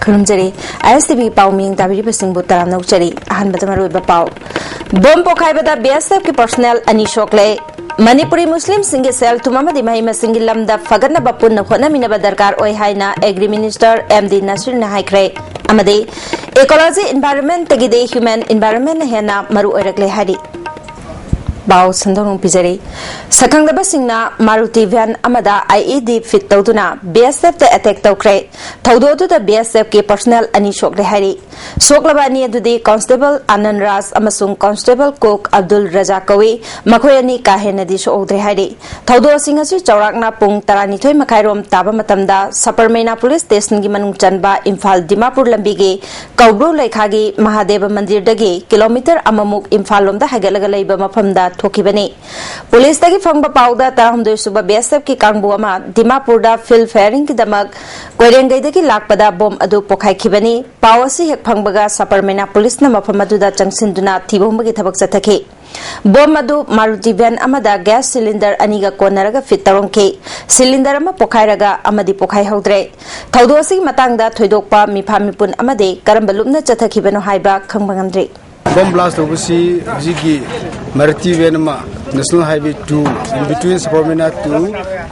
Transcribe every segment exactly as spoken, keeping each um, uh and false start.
ꯈꯨꯔꯨꯝꯖꯔꯤ꯫ ꯑꯥꯏ ꯑꯦꯁ T V ꯄꯥꯎ ꯃꯤꯌꯦꯡ ꯇꯥꯕꯤꯔꯤꯕꯁꯤꯡꯕꯨ ꯇꯔꯥꯝꯅ ꯑꯣꯛꯆꯔꯤ꯫ ꯑꯍꯥꯟꯕꯗ ꯃꯔꯨꯑꯣꯏꯕ ꯄꯥꯎ꯫ ꯕꯣꯝ ꯄꯣꯈꯥꯏꯕꯗ ꯕꯤ ꯑꯦꯁ ꯑꯦꯐꯀꯤ ꯄꯔꯁꯣꯅꯦꯜ ꯑꯅꯤ ꯁꯣꯛꯂꯦ꯫ ꯃꯅꯤꯄꯨꯔꯤ ꯃꯨꯁꯂꯤꯝꯁꯤꯡꯒꯤ ꯁꯦꯜ ꯊꯨꯝ ꯑꯃꯗꯤ ꯃꯍꯩ ꯃꯁꯤꯡꯒꯤ ꯂꯝꯗ ꯐꯒꯠꯅꯕ ꯄꯨꯟꯅ ꯍꯣꯠꯅꯃꯤꯟꯅꯕ ꯗꯔꯀꯥꯔ ꯑꯣꯏ ꯍꯥꯏꯅ ꯑꯦꯒ꯭ꯔꯤ ꯃꯤꯅꯤꯁꯇꯔ ꯑꯦꯝ ꯗꯤ ꯅꯁꯤꯔꯅ ꯍꯥꯏꯈ꯭ꯔꯦ꯫ ꯑꯃꯗꯤ ecology environment ꯇꯒꯤꯗꯤ human environment ꯅ ꯍꯦꯟꯅ ꯃꯔꯨ ꯑꯣꯏꯔꯛꯂꯦ ꯍꯥꯏꯔꯤ꯫ ꯄꯥꯎ ꯁꯟꯗꯣꯛꯅ ꯄꯤꯖꯔꯤ꯫ ꯁꯛꯈꯪꯗꯕꯁꯤꯡꯅ ꯃꯥꯔꯨꯇꯤ ꯚꯦꯟ ꯑꯃꯗ ꯑꯥꯏ ꯏ ꯗꯤ ꯐꯤꯠ ꯇꯧꯗꯨꯅ ꯕꯤ ꯑꯦꯁ ꯑꯦꯐꯇ ꯑꯦꯇꯦꯛ ꯇꯧꯈ꯭ꯔꯦ꯫ ꯊꯧꯗꯣꯛ ꯑꯗꯨꯗ ꯕꯤ ꯑꯦꯁ ꯑꯦꯐꯀꯤ ꯄꯔꯁꯣꯅꯦꯜ ꯑꯅꯤ ꯁꯣꯛꯂꯦ ꯍꯥꯏꯔꯤ꯫ ꯁꯣꯛꯂꯕ ꯑꯅꯤ ꯑꯗꯨꯗꯤ ꯀꯣꯟꯁꯇꯦꯕꯜ ꯑꯅꯟ ꯔꯥꯖ ꯑꯃꯁꯨꯡ ꯀꯣꯟꯁꯇꯦꯕꯜ ꯀꯣꯛ ꯑꯕꯗꯨꯜ ꯔꯖꯥ ꯀꯧꯏ꯫ ꯃꯈꯣꯏ ꯑꯅꯤ ꯀꯥ ꯍꯦꯟꯅꯗꯤ ꯁꯣꯛꯍꯧꯗ꯭ꯔꯦ ꯍꯥꯏꯔꯤ꯫ ꯊꯧꯗꯣꯛ ꯑꯁꯤꯡ ꯑꯁꯤ ꯆꯥꯎꯔꯥꯛꯅ ꯄꯨꯡ ꯇꯔꯥꯅꯤꯊꯣꯏ ꯃꯈꯥꯏꯔꯣꯝ ꯇꯥꯕ ꯃꯇꯝꯗ ꯁꯄꯔꯃꯦꯅꯥ ꯄꯨꯂꯤꯁ ꯁ꯭ꯇꯦꯁꯟꯒꯤ ꯃꯅꯨꯡ ꯆꯟꯕ ꯏꯝꯐꯥꯜ ꯗꯤꯃꯥꯄꯨꯔ ꯂꯝꯕꯤꯒꯤ ꯀꯧꯕ꯭ꯔꯨ ꯂꯩꯈꯥꯒꯤ ꯃꯍꯥꯗꯦꯕ ꯃꯟꯗꯤꯔꯗꯒꯤ ꯀꯤꯂꯣꯃꯤꯇꯔ ꯑꯃꯃꯨꯛ ꯏꯝꯐꯥꯜ ꯂꯣꯝꯗ ꯍꯥꯏꯒꯠꯂꯒ ꯂꯩꯕ ꯃꯐꯝꯗ ꯊꯣꯛꯈꯤꯕꯅꯤ꯫ ꯄꯨꯂꯤꯁꯇꯒꯤ ꯐꯪꯕ ꯄꯥꯎꯗ ꯇꯔꯥꯍꯨꯝꯗꯣꯏ ꯁꯨꯕ ꯕꯤ ꯑꯦꯁ ꯑꯦꯐꯀꯤ ꯀꯥꯡꯕꯨ ꯑꯃ ꯗꯤꯃꯥꯄꯨꯔꯗ ꯐꯤꯜꯗ ꯐꯥꯌꯔꯤꯡꯒꯤꯗꯃꯛ ꯀꯣꯏꯔꯦꯡꯒꯩꯗꯒꯤ ꯂꯥꯛꯄꯗ ꯕꯣꯝ ꯑꯗꯨ ꯄꯣꯈꯥꯏꯈꯤꯕꯅꯤ꯫ ꯄꯥꯎ ꯑꯁꯤ ꯍꯦꯛ ꯐꯪꯕꯒ ꯁꯄꯔꯃꯦꯅꯥ ꯄꯨꯂꯤꯁꯅ ꯃꯐꯝ ꯑꯗꯨꯗ ꯆꯪꯁꯤꯟꯗꯨꯅ ꯊꯤꯕ ꯍꯨꯝꯕꯒꯤ ꯊꯕꯛ ꯆꯠꯊꯈꯤ꯫ ꯕꯣꯝ ꯑꯗꯨ ꯃꯥꯔꯨꯇꯤ ꯚꯦꯟ ꯑꯃꯗ ꯒ꯭ꯌꯥꯁ ꯁꯤꯂꯤꯟꯗꯔ ꯑꯅꯤꯒ ꯀꯣꯟꯅꯔꯒ ꯐꯤꯠ ꯇꯧꯔꯝꯈꯤ꯫ ꯁꯤꯂꯤꯟꯗꯔ ꯑꯃ ꯄꯣꯈꯥꯏꯔꯒ ꯑꯃꯗꯤ ꯄꯣꯈꯥꯏꯍꯧꯗ꯭ꯔꯦ꯫ ꯊꯧꯗꯣꯛ ꯑꯁꯤꯒꯤ ꯃꯇꯥꯡꯗ ꯊꯣꯏꯗꯣꯛꯄ ꯃꯤꯐꯥ ꯃꯤꯄꯨꯟ ꯑꯃꯗꯤ ꯀꯔꯝꯕ ꯂꯨꯞꯅ ꯆꯠꯊꯈꯤꯕꯅꯣ ꯍꯥꯏꯕ ꯈꯪꯕ ꯉꯝꯗ꯭ꯔꯤ꯫ ꯕꯣꯝ ꯕ꯭ꯂꯥꯁ ꯇꯧꯕꯁꯤ ꯍꯧꯖꯤꯛꯀꯤ ꯃꯥꯔꯨꯇꯤ ꯚꯦꯟ ꯑꯃ National Highway two, in between ꯁꯄꯔꯃꯦꯅꯥ to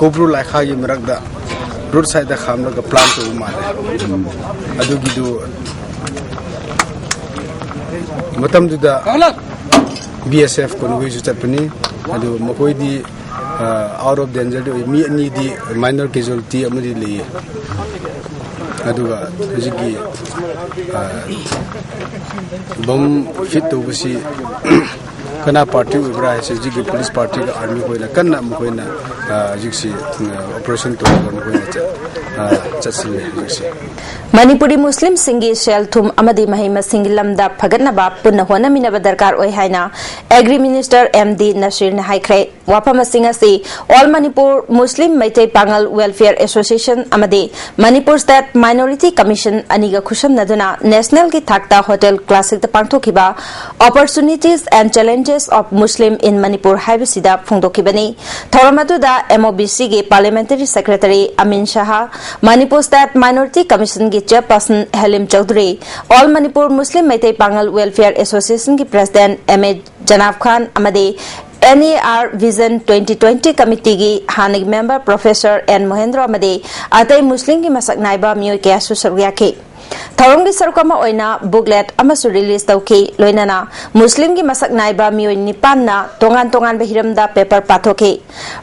ꯀꯧꯕ꯭ꯔꯨ ꯂꯥꯏꯈꯥꯒꯤ ꯃꯔꯛꯇ ꯔꯣꯗ ꯁꯥꯏꯗꯇ ꯈꯥꯝꯂꯒ ꯄ꯭ꯂꯥꯟ ꯇꯧꯕ ꯃꯥꯜꯂꯦ꯫ ꯑꯗꯨꯒꯤꯗꯨ ꯃꯇꯝꯗꯨꯗ ꯕꯤ ꯑꯦꯁ ꯑꯦꯐ ꯀꯣꯟꯕꯣꯏꯁꯨ ꯆꯠꯄꯅꯤ꯫ ꯑꯗꯨ ꯃꯈꯣꯏꯗꯤ ꯑꯥꯎꯠ ꯑꯣꯐ ꯗꯦꯟꯖꯔꯗꯤ ꯑꯣꯏ꯫ ꯃꯤ ꯑꯅꯤꯗꯤ ꯃꯥꯏꯅꯔ ꯀꯦꯖꯨꯋꯦꯂꯤꯇꯤ ꯑꯃꯗꯤ ꯂꯩꯌꯦ꯫ ꯑꯗꯨꯒ ꯍꯧꯖꯤꯛꯀꯤ ꯕꯣꯝ ꯐꯤꯠ ꯇꯧꯕꯁꯤ ꯀꯅꯥ ꯄꯥꯔꯇꯤ ꯑꯣꯏꯕ꯭ꯔꯥ ꯍꯥꯏꯁꯦ ꯍꯧꯖꯤꯛꯀꯤ ꯄꯨꯂꯤꯁ ꯄꯥꯔꯇꯤꯒ ꯑꯥꯔꯃꯤ ꯈꯣꯏꯅ ꯀꯟꯅ ꯃꯈꯣꯏꯅ ꯍꯧꯖꯤꯛꯁꯤ ꯑꯣꯄꯔꯦꯁꯟ ꯇꯧꯔꯒ ꯃꯈꯣꯏꯅ ꯆꯠꯁꯤꯜꯂꯦ ꯍꯧꯖꯤꯛꯁꯤ꯫ ꯃꯅꯤꯄꯨꯔꯤ ꯃꯨꯁꯂꯤꯝꯁꯤꯡꯒꯤ ꯁꯦꯜ ꯊꯨꯝ ꯑꯃꯗꯤ ꯃꯍꯩ ꯃꯁꯤꯡꯒꯤ ꯂꯝꯗ ꯐꯒꯠꯅꯕ ꯄꯨꯟꯅ ꯍꯣꯠꯅꯃꯤꯟꯅꯕ ꯗꯔꯀꯥꯔ ꯑꯣꯏ ꯍꯥꯏꯅ ꯑꯦꯒ꯭ꯔꯤ ꯃꯤꯅꯤꯁꯇꯔ ꯑꯦꯝ ꯗꯤ ꯅꯁꯤꯔꯅ ꯍꯥꯏꯈ꯭ꯔꯦ꯫ ꯋꯥꯐꯝꯁꯤꯡ ꯑꯁꯤ ꯑꯣꯜ ꯃꯅꯤꯄꯨꯔ ꯃꯨꯁꯂꯤꯝ ꯃꯩꯇꯩ ꯄꯥꯉꯜ ꯋꯦꯜꯐꯤꯌꯔ ꯑꯦꯁꯣꯁꯤꯌꯦꯁꯟ ꯑꯃꯗꯤ ꯃꯅꯤꯄꯨꯔ ꯁ꯭ꯇꯦꯠ ꯃꯥꯏꯅꯣꯔꯤꯇꯤ ꯀꯃꯤꯁꯟ ꯑꯅꯤꯒ ꯈꯨꯠꯁꯝꯅꯗꯨꯅ ꯅꯦꯁꯅꯦꯜꯒꯤ ꯊꯥꯛꯇ ꯍꯣꯇꯦꯜ ꯀ꯭ꯂꯥꯁꯤꯛꯇ ꯄꯥꯡꯊꯣꯛꯈꯤꯕ Opportunities and Challenges Association of Muslim in Manipur ꯍꯥꯏꯕꯁꯤꯗ ꯐꯣꯡꯗꯣꯛꯈꯤꯕꯅꯤ꯫ ꯊꯧꯔꯝ ꯑꯗꯨꯗ MOBCꯒꯤ Parliamentary Secretary ꯑꯃꯤꯟ ꯁꯍꯥ, Manipur State Minority Commissionꯒꯤ Chairperson ꯍꯦꯂꯤꯝ Chaudhuri, All Manipur Muslim Meitei Pangal Welfare Associationꯒꯤ President MA ꯖꯅꯥꯕ ꯈꯥꯟ ꯑꯃꯗꯤ NER Vision twenty twenty Committeeꯒꯤ ꯍꯥꯟꯅꯒꯤ member Professor N ꯃꯣꯍꯦꯟꯗ꯭ꯔꯣ ꯑꯃꯗꯤ ꯑꯇꯩ ꯃꯨꯁꯂꯤꯝꯒꯤ ꯃꯁꯛ ꯅꯥꯏꯕ ꯃꯤꯑꯣꯏ ꯀꯌꯥꯁꯨ ꯁꯔꯨꯛ ꯌꯥꯈꯤ꯫ ꯊꯧꯔꯝꯒꯤ ꯁꯔꯨꯛ ꯑꯃ ꯑꯣꯏꯅ booklet ꯑꯃꯁꯨ release ꯇꯧꯈꯤ꯫ ꯂꯣꯏꯅꯅ ꯃꯨꯁꯂꯤꯝꯒꯤ ꯃꯁꯛ ꯅꯥꯏꯕ ꯃꯤꯑꯣꯏ ꯅꯤꯄꯥꯟꯅ ꯇꯣꯉꯥꯟ ꯇꯣꯉꯥꯟꯕ ꯍꯤꯔꯝꯗ paper ꯄꯥꯊꯣꯛꯈꯤ꯫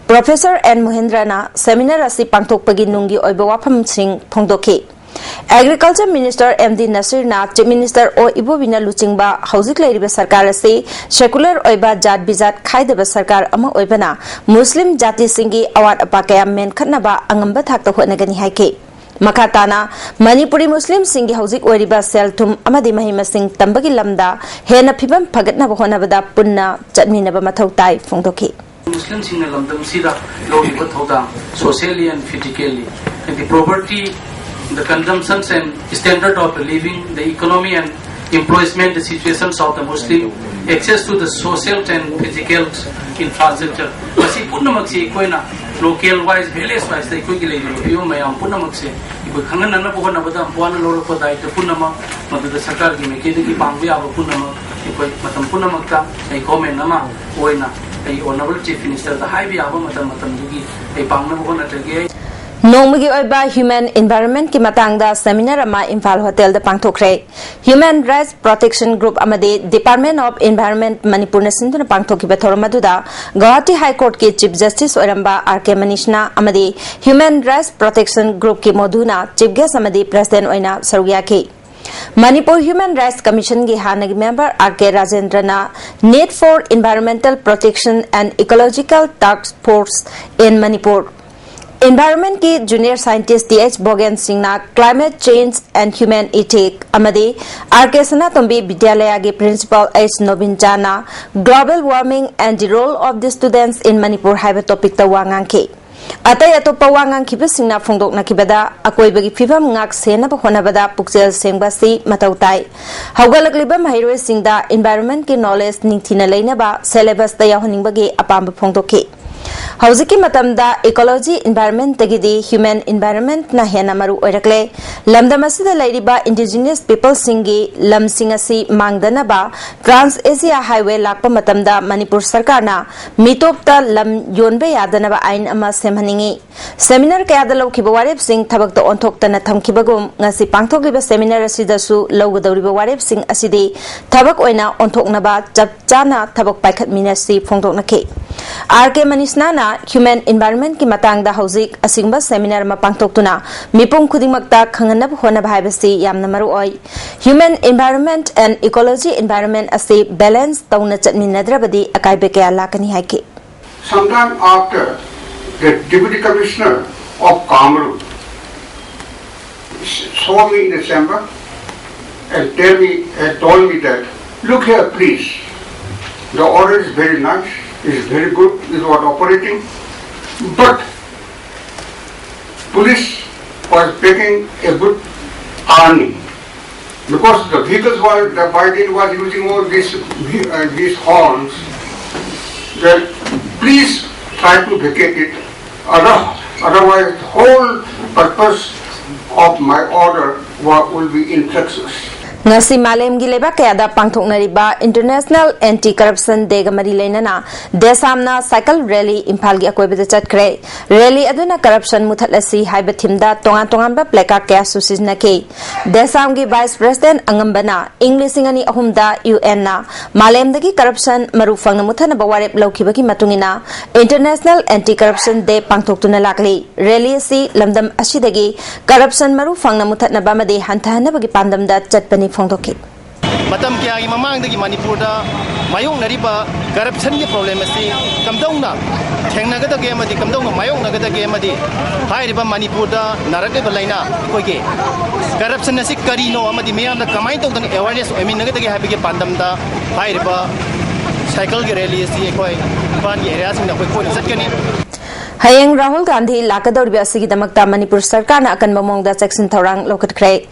Professor N ꯃꯣꯍꯦꯟꯗ꯭ꯔꯅ seminar ꯑꯁꯤ ꯄꯥꯡꯊꯣꯛꯄꯒꯤ ꯅꯨꯡꯒꯤ ꯑꯣꯏꯕ ꯋꯥꯐꯝꯁꯤꯡ ꯐꯣꯡꯗꯣꯛꯈꯤ꯫ Agriculture Minister M D ꯅꯁꯤꯔꯅ Chief Minister ꯑꯣ ꯏꯕꯣꯕꯤꯅ ꯂꯨꯆꯤꯡꯕ ꯍꯧꯖꯤꯛ ꯂꯩꯔꯤꯕ ꯁꯔꯀꯥꯔ ꯑꯁꯤ secular ꯑꯣꯏꯕ ꯖꯥꯠ ꯕꯤꯖꯥꯠ ꯈꯥꯏꯗꯕ ꯁꯔꯀꯥꯔ ꯑꯃ ꯑꯣꯏꯕꯅ ꯃꯨꯁꯂꯤꯝ ꯖꯥꯇꯤꯁꯤꯡꯒꯤ ꯑꯋꯥꯠ ꯑꯄꯥ ꯀꯌꯥ ꯃꯦꯟꯈꯠꯅꯕ ꯑꯉꯝꯕ ꯊꯥꯛꯇ ꯍꯣꯠꯅꯒꯅꯤ ꯍꯥꯏꯈꯤ꯫ ꯃꯈꯥ ꯇꯥꯅ ꯃꯅꯤꯄꯨꯔꯤ ꯃꯨꯁꯂꯤꯝꯁꯤꯡꯒꯤ ꯍꯧꯖꯤꯛ ꯑꯣꯏꯔꯤꯕ ꯁꯦꯜ ꯊꯨꯝ ꯑꯃꯗꯤ ꯃꯍꯩ ꯃꯁꯤꯡ ꯇꯝꯕꯒꯤ ꯂꯝꯗ ꯍꯦꯟꯅ ꯐꯤꯕꯝ ꯐꯒꯠꯅꯕ ꯍꯣꯠꯅꯕꯗ ꯄꯨꯟꯅ ꯆꯠꯃꯤꯟꯅꯕ ꯃꯊꯧ ꯇꯥꯏ ꯐꯣꯡꯗꯣꯛꯈꯤ꯫ ꯃꯨꯁꯂꯤꯝꯁꯤꯡꯅ ꯂꯝꯗꯝꯁꯤꯗ ꯂꯧꯔꯤꯕ ꯊꯧꯗꯥꯡ, socially and physically, ꯍꯥꯏꯗꯤ poverty, the consumptions and standard of living, the economy and employment, the situations of the Muslim, access to the social and physical infrastructure, ꯃꯁꯤ ꯄꯨꯝꯅꯃꯛꯁꯤ ꯑꯩꯈꯣꯏꯅ local wise, village wise ꯑꯩꯈꯣꯏꯒꯤ ꯂꯩꯔꯤꯕ ꯐꯤꯕꯝ ꯃꯌꯥꯝ ꯄꯨꯝꯅꯃꯛꯁꯦ ꯑꯩꯈꯣꯏ ꯈꯪꯍꯟꯅꯅꯕ ꯍꯣꯠꯅꯕꯗ ꯋꯥꯅ ꯂꯧꯔꯛꯄ ꯗꯥꯏꯇ ꯄꯨꯝꯅꯃꯛ, ꯃꯗꯨꯗ ꯁꯔꯀꯥꯔꯒꯤ ꯃꯥꯏꯀꯩꯗꯒꯤ ꯄꯥꯡꯕ ꯌꯥꯕ ꯄꯨꯝꯅꯃꯛ ꯑꯩꯈꯣꯏ ꯃꯇꯝ ꯄꯨꯝꯅꯃꯛꯇ ꯑꯩ government ꯑꯃ ꯑꯣꯏꯅ ꯑꯩ Honourable Chief Ministerꯗ ꯍꯥꯏꯕ ꯌꯥꯕ ꯃꯇꯝ ꯃꯇꯝꯗꯨꯒꯤ ꯑꯩ ꯄꯥꯡꯅꯕ ꯍꯣꯠꯅꯖꯒꯦ꯫ ꯅꯣꯡꯃꯒꯤ ꯑꯣꯏꯕ human environmentꯀꯤ ꯃꯇꯥꯡꯗ seminar ꯑꯃ ꯏꯝꯐꯥꯜ ꯍꯣꯇꯦꯜꯗ ꯄꯥꯡꯊꯣꯛꯈ꯭ꯔꯦ꯫ Human Rights Protection Group ꯑꯃꯗꯤ Department of Environment ꯃꯅꯤꯄꯨꯔꯅ ꯁꯤꯟꯗꯨꯅ ꯄꯥꯡꯊꯣꯛꯈꯤꯕ ꯊꯧꯔꯝ ꯑꯗꯨꯗ ꯒꯧꯍꯥꯇꯤ High Courtꯀꯤ Chief Justice ꯑꯣꯏꯔꯝꯕ R K ꯃꯅꯤꯁꯅꯥ ꯑꯃꯗꯤ Human Rights Protection Groupꯀꯤ ꯃꯣꯙꯨꯅ Chief Guest ꯑꯃꯗꯤ President ꯑꯣꯏꯅ ꯁꯔꯨꯛ ꯌꯥꯈꯤ꯫ Manipur Human Rights Commissionꯒꯤ ꯍꯥꯟꯅꯒꯤ member R K ꯔꯥꯖꯦꯟꯗ꯭ꯔꯅ Need for Environmental Protection and Ecological Task Force in Manipur, Environmentꯀꯤ junior scientist Th ꯕꯣꯒꯦꯟ ꯁꯤꯡꯅ Climate Change and Human Ethic ꯑꯃꯗꯤ R K ꯁꯅꯥꯇꯣꯝꯕꯤ ꯕꯤꯗ꯭ꯌꯥꯂꯌꯥꯒꯤ Principal H Nobin ꯆꯥꯅ Global Warming and the Role of the Students in Manipur ꯍꯥꯏꯕ topicꯇ ꯋꯥ ꯉꯥꯡꯈꯤ꯫ ꯑꯇꯩ ꯑꯇꯣꯞꯄ ꯋꯥ ꯉꯥꯡꯈꯤꯕꯁꯤꯡꯅ ꯐꯣꯡꯗꯣꯛꯅꯈꯤꯕꯗ, ꯑꯀꯣꯏꯕꯒꯤ ꯐꯤꯕꯝ ꯉꯥꯛ ꯁꯦꯟꯅꯕ ꯍꯣꯠꯅꯕꯗ ꯄꯨꯛꯆꯦꯜ ꯁꯦꯡꯕ ꯑꯁꯤ ꯃꯊꯧ ꯇꯥꯏ꯫ ꯍꯧꯒꯠꯂꯛꯂꯤꯕ ꯃꯍꯩꯔꯣꯏꯁꯤꯡꯗ environment ꯀꯤ knowledge ꯅꯤꯡꯊꯤꯅ ꯂꯩꯅꯕ syllabus ꯇ ꯌꯥꯎꯍꯟꯅꯤꯡꯕꯒꯤ ꯑꯄꯥꯝꯕ ꯐꯣꯡꯗꯣꯛꯈꯤ꯫ ꯍꯧꯖꯤꯛꯀꯤ ꯃꯇꯝꯗ ecology environment ꯇꯒꯤꯗꯤ human environment ꯅ ꯍꯦꯟꯅ ꯃꯔꯨ ꯑꯣꯏꯔꯛꯂꯦ꯫ ꯂꯝꯗꯝ ꯑꯁꯤꯗ ꯂꯩꯔꯤꯕ indigenous people ꯁꯤꯡꯒꯤ ꯂꯝꯁꯤꯡ ꯑꯁꯤ ꯃꯥꯡꯗꯅꯕ Trans Asia Highway ꯂꯥꯛꯄ ꯃꯇꯝꯗ ꯃꯅꯤꯄꯨꯔ ꯁꯔꯀꯥꯔꯅ ꯃꯤꯇꯣꯞꯇ ꯂꯝ ꯌꯣꯟꯕ ꯌꯥꯗꯅꯕ ꯑꯥꯏꯟ ꯑꯃ ꯁꯦꯝꯍꯟꯅꯤꯡꯏ꯫ Seminar ꯀꯌꯥꯗ ꯂꯧꯈꯤꯕ ꯋꯥꯔꯦꯞꯁꯤꯡ ꯊꯕꯛꯇ ꯑꯣꯟꯊꯣꯛꯇꯅ ꯊꯝꯈꯤꯕꯒꯨꯝ, ꯉꯁꯤ ꯄꯥꯡꯊꯣꯛꯂꯤꯕ seminar ꯑꯁꯤꯗꯁꯨ ꯂꯧꯒꯗꯧꯔꯤꯕ ꯋꯥꯔꯦꯞꯁꯤꯡ ꯑꯁꯤꯗꯤ ꯊꯕꯛ ꯑꯣꯏꯅ ꯑꯣꯟꯊꯣꯛꯅꯕ ꯆꯞ ꯆꯥꯅ ꯊꯕꯛ ꯄꯥꯏꯈꯠꯃꯤꯟꯅꯁꯤ ꯐꯣꯡꯗꯣꯛꯅꯈꯤ꯫ ꯑꯥꯔ ꯀꯦ ꯃꯅꯤꯁꯅꯥꯅ human environment ꯀꯤ ꯃꯇꯥꯡꯗ ꯍꯧꯖꯤꯛ ꯑꯁꯤꯒꯨꯝꯕ seminar ꯑꯃ ꯄꯥꯡꯊꯣꯛꯇꯨꯅ ꯃꯤꯄꯨꯝ ꯈꯨꯗꯤꯡꯃꯛꯇ ꯈꯪꯍꯟꯅꯕ ꯍꯣꯠꯅꯕ ꯍꯥꯏꯕꯁꯤ ꯌꯥꯝꯅ ꯃꯔꯨ ꯑꯣꯏ꯫ Human environment and ecology environment ꯑꯁꯤ balance ꯇꯧꯅ ꯆꯠꯃꯤꯟꯅꯗ꯭ꯔꯕꯗꯤ ꯑꯀꯥꯏꯕ ꯀꯌꯥ ꯂꯥꯛꯀꯅꯤ ꯍꯥꯏꯈꯤ꯫ Sometime after, the deputy commissioner of Kamrup saw me in the chamber and tell me, and told me that, "Look here, please. The order is very nice, is very good, is what operating, but police was making a good earning." Because the vehicles were, the Biden was using all these, uh, these horns, that please try to vacate it. Other-, otherwise, whole purpose of my order wa-, will be infectious. ꯉꯁꯤ ꯃꯥꯂꯦꯝꯒꯤ ꯂꯩꯕꯥꯛ ꯀꯌꯥꯗ ꯄꯥꯡꯊꯣꯛꯅꯔꯤꯕ International Anti Corruption Day ꯒ ꯃꯔꯤ ꯂꯩꯅꯅ ꯗꯦꯁꯥꯝꯅ cycle rally ꯏꯝꯐꯥꯜꯒꯤ ꯑꯀꯣꯏꯕꯗ ꯆꯠꯈ꯭ꯔꯦ꯫ Rally ꯑꯗꯨꯅ corruption ꯃꯨꯊꯠꯂꯁꯤ ꯍꯥꯏꯕ theme ꯗ ꯇꯣꯉꯥꯟ ꯇꯣꯉꯥꯟꯕ placard ꯀꯌꯥꯁꯨ ꯁꯤꯖꯤꯟꯅꯈꯤ꯫ ꯗꯦꯁꯥꯝꯒꯤ Vice President ꯑꯉꯝꯕꯅ ꯏꯪ ꯂꯤꯁꯤꯡ ꯑꯅꯤ ꯑꯍꯨꯝꯗ UN ꯅ ꯃꯥꯂꯦꯝꯗꯒꯤ corruption ꯃꯔꯨ ꯐꯪꯅ ꯃꯨꯊꯠꯅꯕ ꯋꯥꯔꯦꯞ ꯂꯧꯈꯤꯕꯒꯤ ꯃꯇꯨꯡ ꯏꯟꯅ International Anti Corruption Day ꯄꯥꯡꯊꯣꯛꯇꯨꯅ ꯂꯥꯛꯂꯤ꯫ Rally ꯑꯁꯤ ꯂꯝꯗꯝ ꯑꯁꯤꯗꯒꯤ corruption ꯃꯔꯨ ꯐꯪꯅ ꯃꯨꯊꯠꯅꯕ ꯑꯃꯗꯤ ꯍꯟꯊꯍꯟꯅꯕꯒꯤ ꯄꯥꯟꯗꯝꯗ ꯆꯠꯄꯅꯤ ꯐꯣꯡꯗꯣꯛꯈꯤ꯫ ꯃꯇꯝ ꯀꯌꯥꯒꯤ ꯃꯃꯥꯡꯗꯒꯤ ꯃꯅꯤꯄꯨꯔꯗ ꯃꯥꯌꯣꯛꯅꯔꯤꯕ corruption ꯒꯤ problem ꯑꯁꯤ ꯀꯝꯗꯧꯅ ꯊꯦꯡꯅꯒꯗꯒꯦ ꯑꯃꯗꯤ ꯀꯝꯗꯧꯅ ꯃꯥꯌꯣꯛꯅꯒꯗꯒꯦ ꯑꯃꯗꯤ ꯍꯥꯏꯔꯤꯕ ꯃꯅꯤꯄꯨꯔꯗ ꯅꯥꯔꯛꯂꯤꯕ ꯂꯥꯏꯅꯥ ꯑꯩꯈꯣꯏꯒꯤ corruption ꯑꯁꯤ ꯀꯔꯤꯅꯣ ꯑꯃꯗꯤ ꯃꯤꯌꯥꯝꯗ ꯀꯃꯥꯏꯅ ꯇꯧꯗꯅ awareness ꯑꯣꯏꯃꯤꯟꯅꯒꯗꯒꯦ ꯍꯥꯏꯕꯒꯤ ꯄꯥꯟꯗꯝꯗ ꯍꯥꯏꯔꯤꯕ cycle ꯒꯤ rally ꯑꯁꯤ ꯑꯩꯈꯣꯏ ꯏꯝꯐꯥꯜꯒꯤ area ꯁꯤꯡꯗ ꯑꯩꯈꯣꯏ ꯀꯣꯏꯅ ꯆꯠꯀꯅꯤ꯫ ꯍꯌꯦꯡ ꯔꯥꯍꯨꯜ ꯒꯥꯟꯙꯤ ꯂꯥꯛꯀꯗꯧꯔꯤꯕ ꯑꯁꯤꯒꯤꯗꯃꯛꯇ ꯃꯅꯤꯄꯨꯔ ꯁꯔꯀꯥꯔꯅ ꯑꯀꯟꯕ ꯃꯑꯣꯡꯗ ꯆꯦꯛꯁꯤꯟ ꯊꯧꯔꯥꯡ ꯂꯧꯈꯠꯈ꯭ꯔꯦ꯫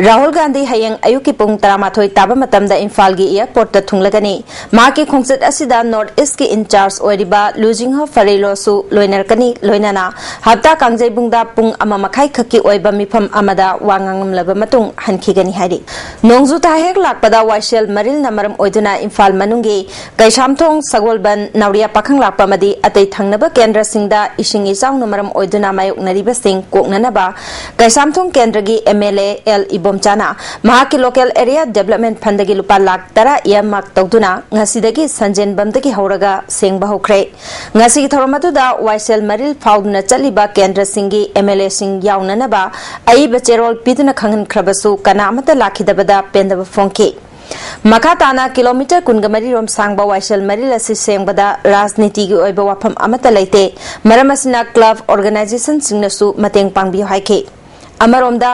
ꯔꯥꯍꯨꯜ ꯒꯥꯟꯙꯤ ꯍꯌꯦꯡ ꯑꯌꯨꯛꯀꯤ ꯄꯨꯡ ꯇꯔꯥꯃꯥꯊꯣꯏ ꯇꯥꯕ ꯃꯇꯝꯗ ꯏꯝꯐꯥꯜꯒꯤ airportꯇ ꯊꯨꯡꯂꯒꯅꯤ꯫ ꯃꯍꯥꯛꯀꯤ ꯈꯣꯡꯆꯠ ꯑꯁꯤꯗ North Eastꯀꯤ in charge ꯑꯣꯏꯔꯤꯕ ꯂꯨꯖꯤꯡꯍꯣ ꯐꯔꯦꯂꯣꯁꯨ ꯂꯣꯏꯅꯔꯛꯀꯅꯤ꯫ ꯂꯣꯏꯅꯅ ꯍꯞꯇꯥ ꯀꯥꯡꯖꯩꯕꯨꯡꯗ ꯄꯨꯡ ꯑꯃ ꯃꯈꯥꯏ ꯈꯛꯀꯤ ꯑꯣꯏꯕ ꯃꯤꯐꯝ ꯑꯃꯗ ꯋꯥ ꯉꯥꯡꯂꯝꯂꯕ ꯃꯇꯨꯡ ꯍꯟꯈꯤꯒꯅꯤ ꯍꯥꯏꯔꯤ꯫ ꯅꯣꯡꯖꯨ ꯊꯥ ꯍꯦꯛ ꯂꯥꯛꯄꯗ ꯋꯥꯏꯁꯦꯜ ꯃꯔꯤꯜꯅ ꯃꯔꯝ ꯑꯣꯏꯗꯨꯅ ꯏꯝꯐꯥꯜ ꯃꯅꯨꯡꯒꯤ ꯀꯩꯁꯥꯝꯊꯣꯡ, ꯁꯒꯣꯜꯕꯟ, ꯅꯥꯎꯔꯤꯌꯥ ꯄꯥꯈꯪꯂꯥꯛꯄ ꯑꯃꯗꯤ ꯑꯇꯩ ꯊꯪꯅꯕ ꯀꯦꯟꯗ꯭ꯔꯁꯤꯡꯗ ꯏꯁꯤꯡ ꯏꯆꯥꯎꯅ ꯃꯔꯝ ꯑꯣꯏꯗꯨꯅ ꯃꯥꯌꯣꯛꯅꯔꯤꯕꯁꯤꯡ ꯀꯣꯛꯅꯅꯕ ꯀꯩꯁꯥꯝꯊꯣꯡ ꯀꯦꯟꯗ꯭ꯔꯒꯤ MLA ꯑꯦꯜ ꯏꯕꯣꯝꯆꯥꯅ ꯃꯍꯥꯛꯀꯤ local area development fundꯒꯤ ꯂꯨꯄꯥ ꯂꯥꯈ ꯇꯔꯥ earmark ꯇꯧꯗꯨꯅ ꯉꯁꯤꯗꯒꯤ ꯁꯟꯖꯦꯟꯕꯝꯗꯒꯤ ꯍꯧꯔꯒ ꯁꯦꯡꯕ ꯍꯧꯈ꯭ꯔꯦ꯫ ꯉꯁꯤꯒꯤ ꯊꯧꯔꯝ ꯑꯗꯨꯗ ꯋꯥꯏꯁꯦꯜ ꯃꯔꯤꯜ ꯐꯥꯎꯗꯨꯅ ꯆꯠꯂꯤꯕ ꯀꯦꯟꯗ꯭ꯔꯁꯤꯡꯒꯤ MLAꯁꯤꯡ ꯌꯥꯎꯅꯅꯕ ꯑꯏꯕ ꯆꯦꯔꯣꯜ ꯄꯤꯗꯨꯅ ꯈꯪꯍꯟꯈ꯭ꯔꯕꯁꯨ ꯀꯅꯥ ꯑꯃꯠꯇ ꯂꯥꯛꯈꯤꯗꯕꯗ ꯄꯦꯟꯗꯕ ꯐꯣꯡꯈꯤ꯫ ꯃꯈꯥ ꯇꯥꯅ kilometre ꯀꯨꯟꯒ ꯃꯔꯤ ꯔꯣꯝ ꯁꯥꯡꯕ ꯋꯥꯏꯁꯦꯜ ꯃꯔꯤꯜ ꯑꯁꯤ ꯁꯦꯡꯕꯗ ꯔꯥꯖꯅꯤꯇꯤꯒꯤ ꯑꯣꯏꯕ ꯋꯥꯐꯝ ꯑꯃꯠꯇ ꯂꯩꯇꯦ꯫ ꯃꯔꯝ ꯑꯁꯤꯅ club organisationꯁꯤꯡꯅꯁꯨ ꯃꯇꯦꯡ ꯄꯥꯡꯕꯤꯌꯨ ꯍꯥꯏꯈꯤ꯫ ꯑꯃꯔꯣꯝꯗ,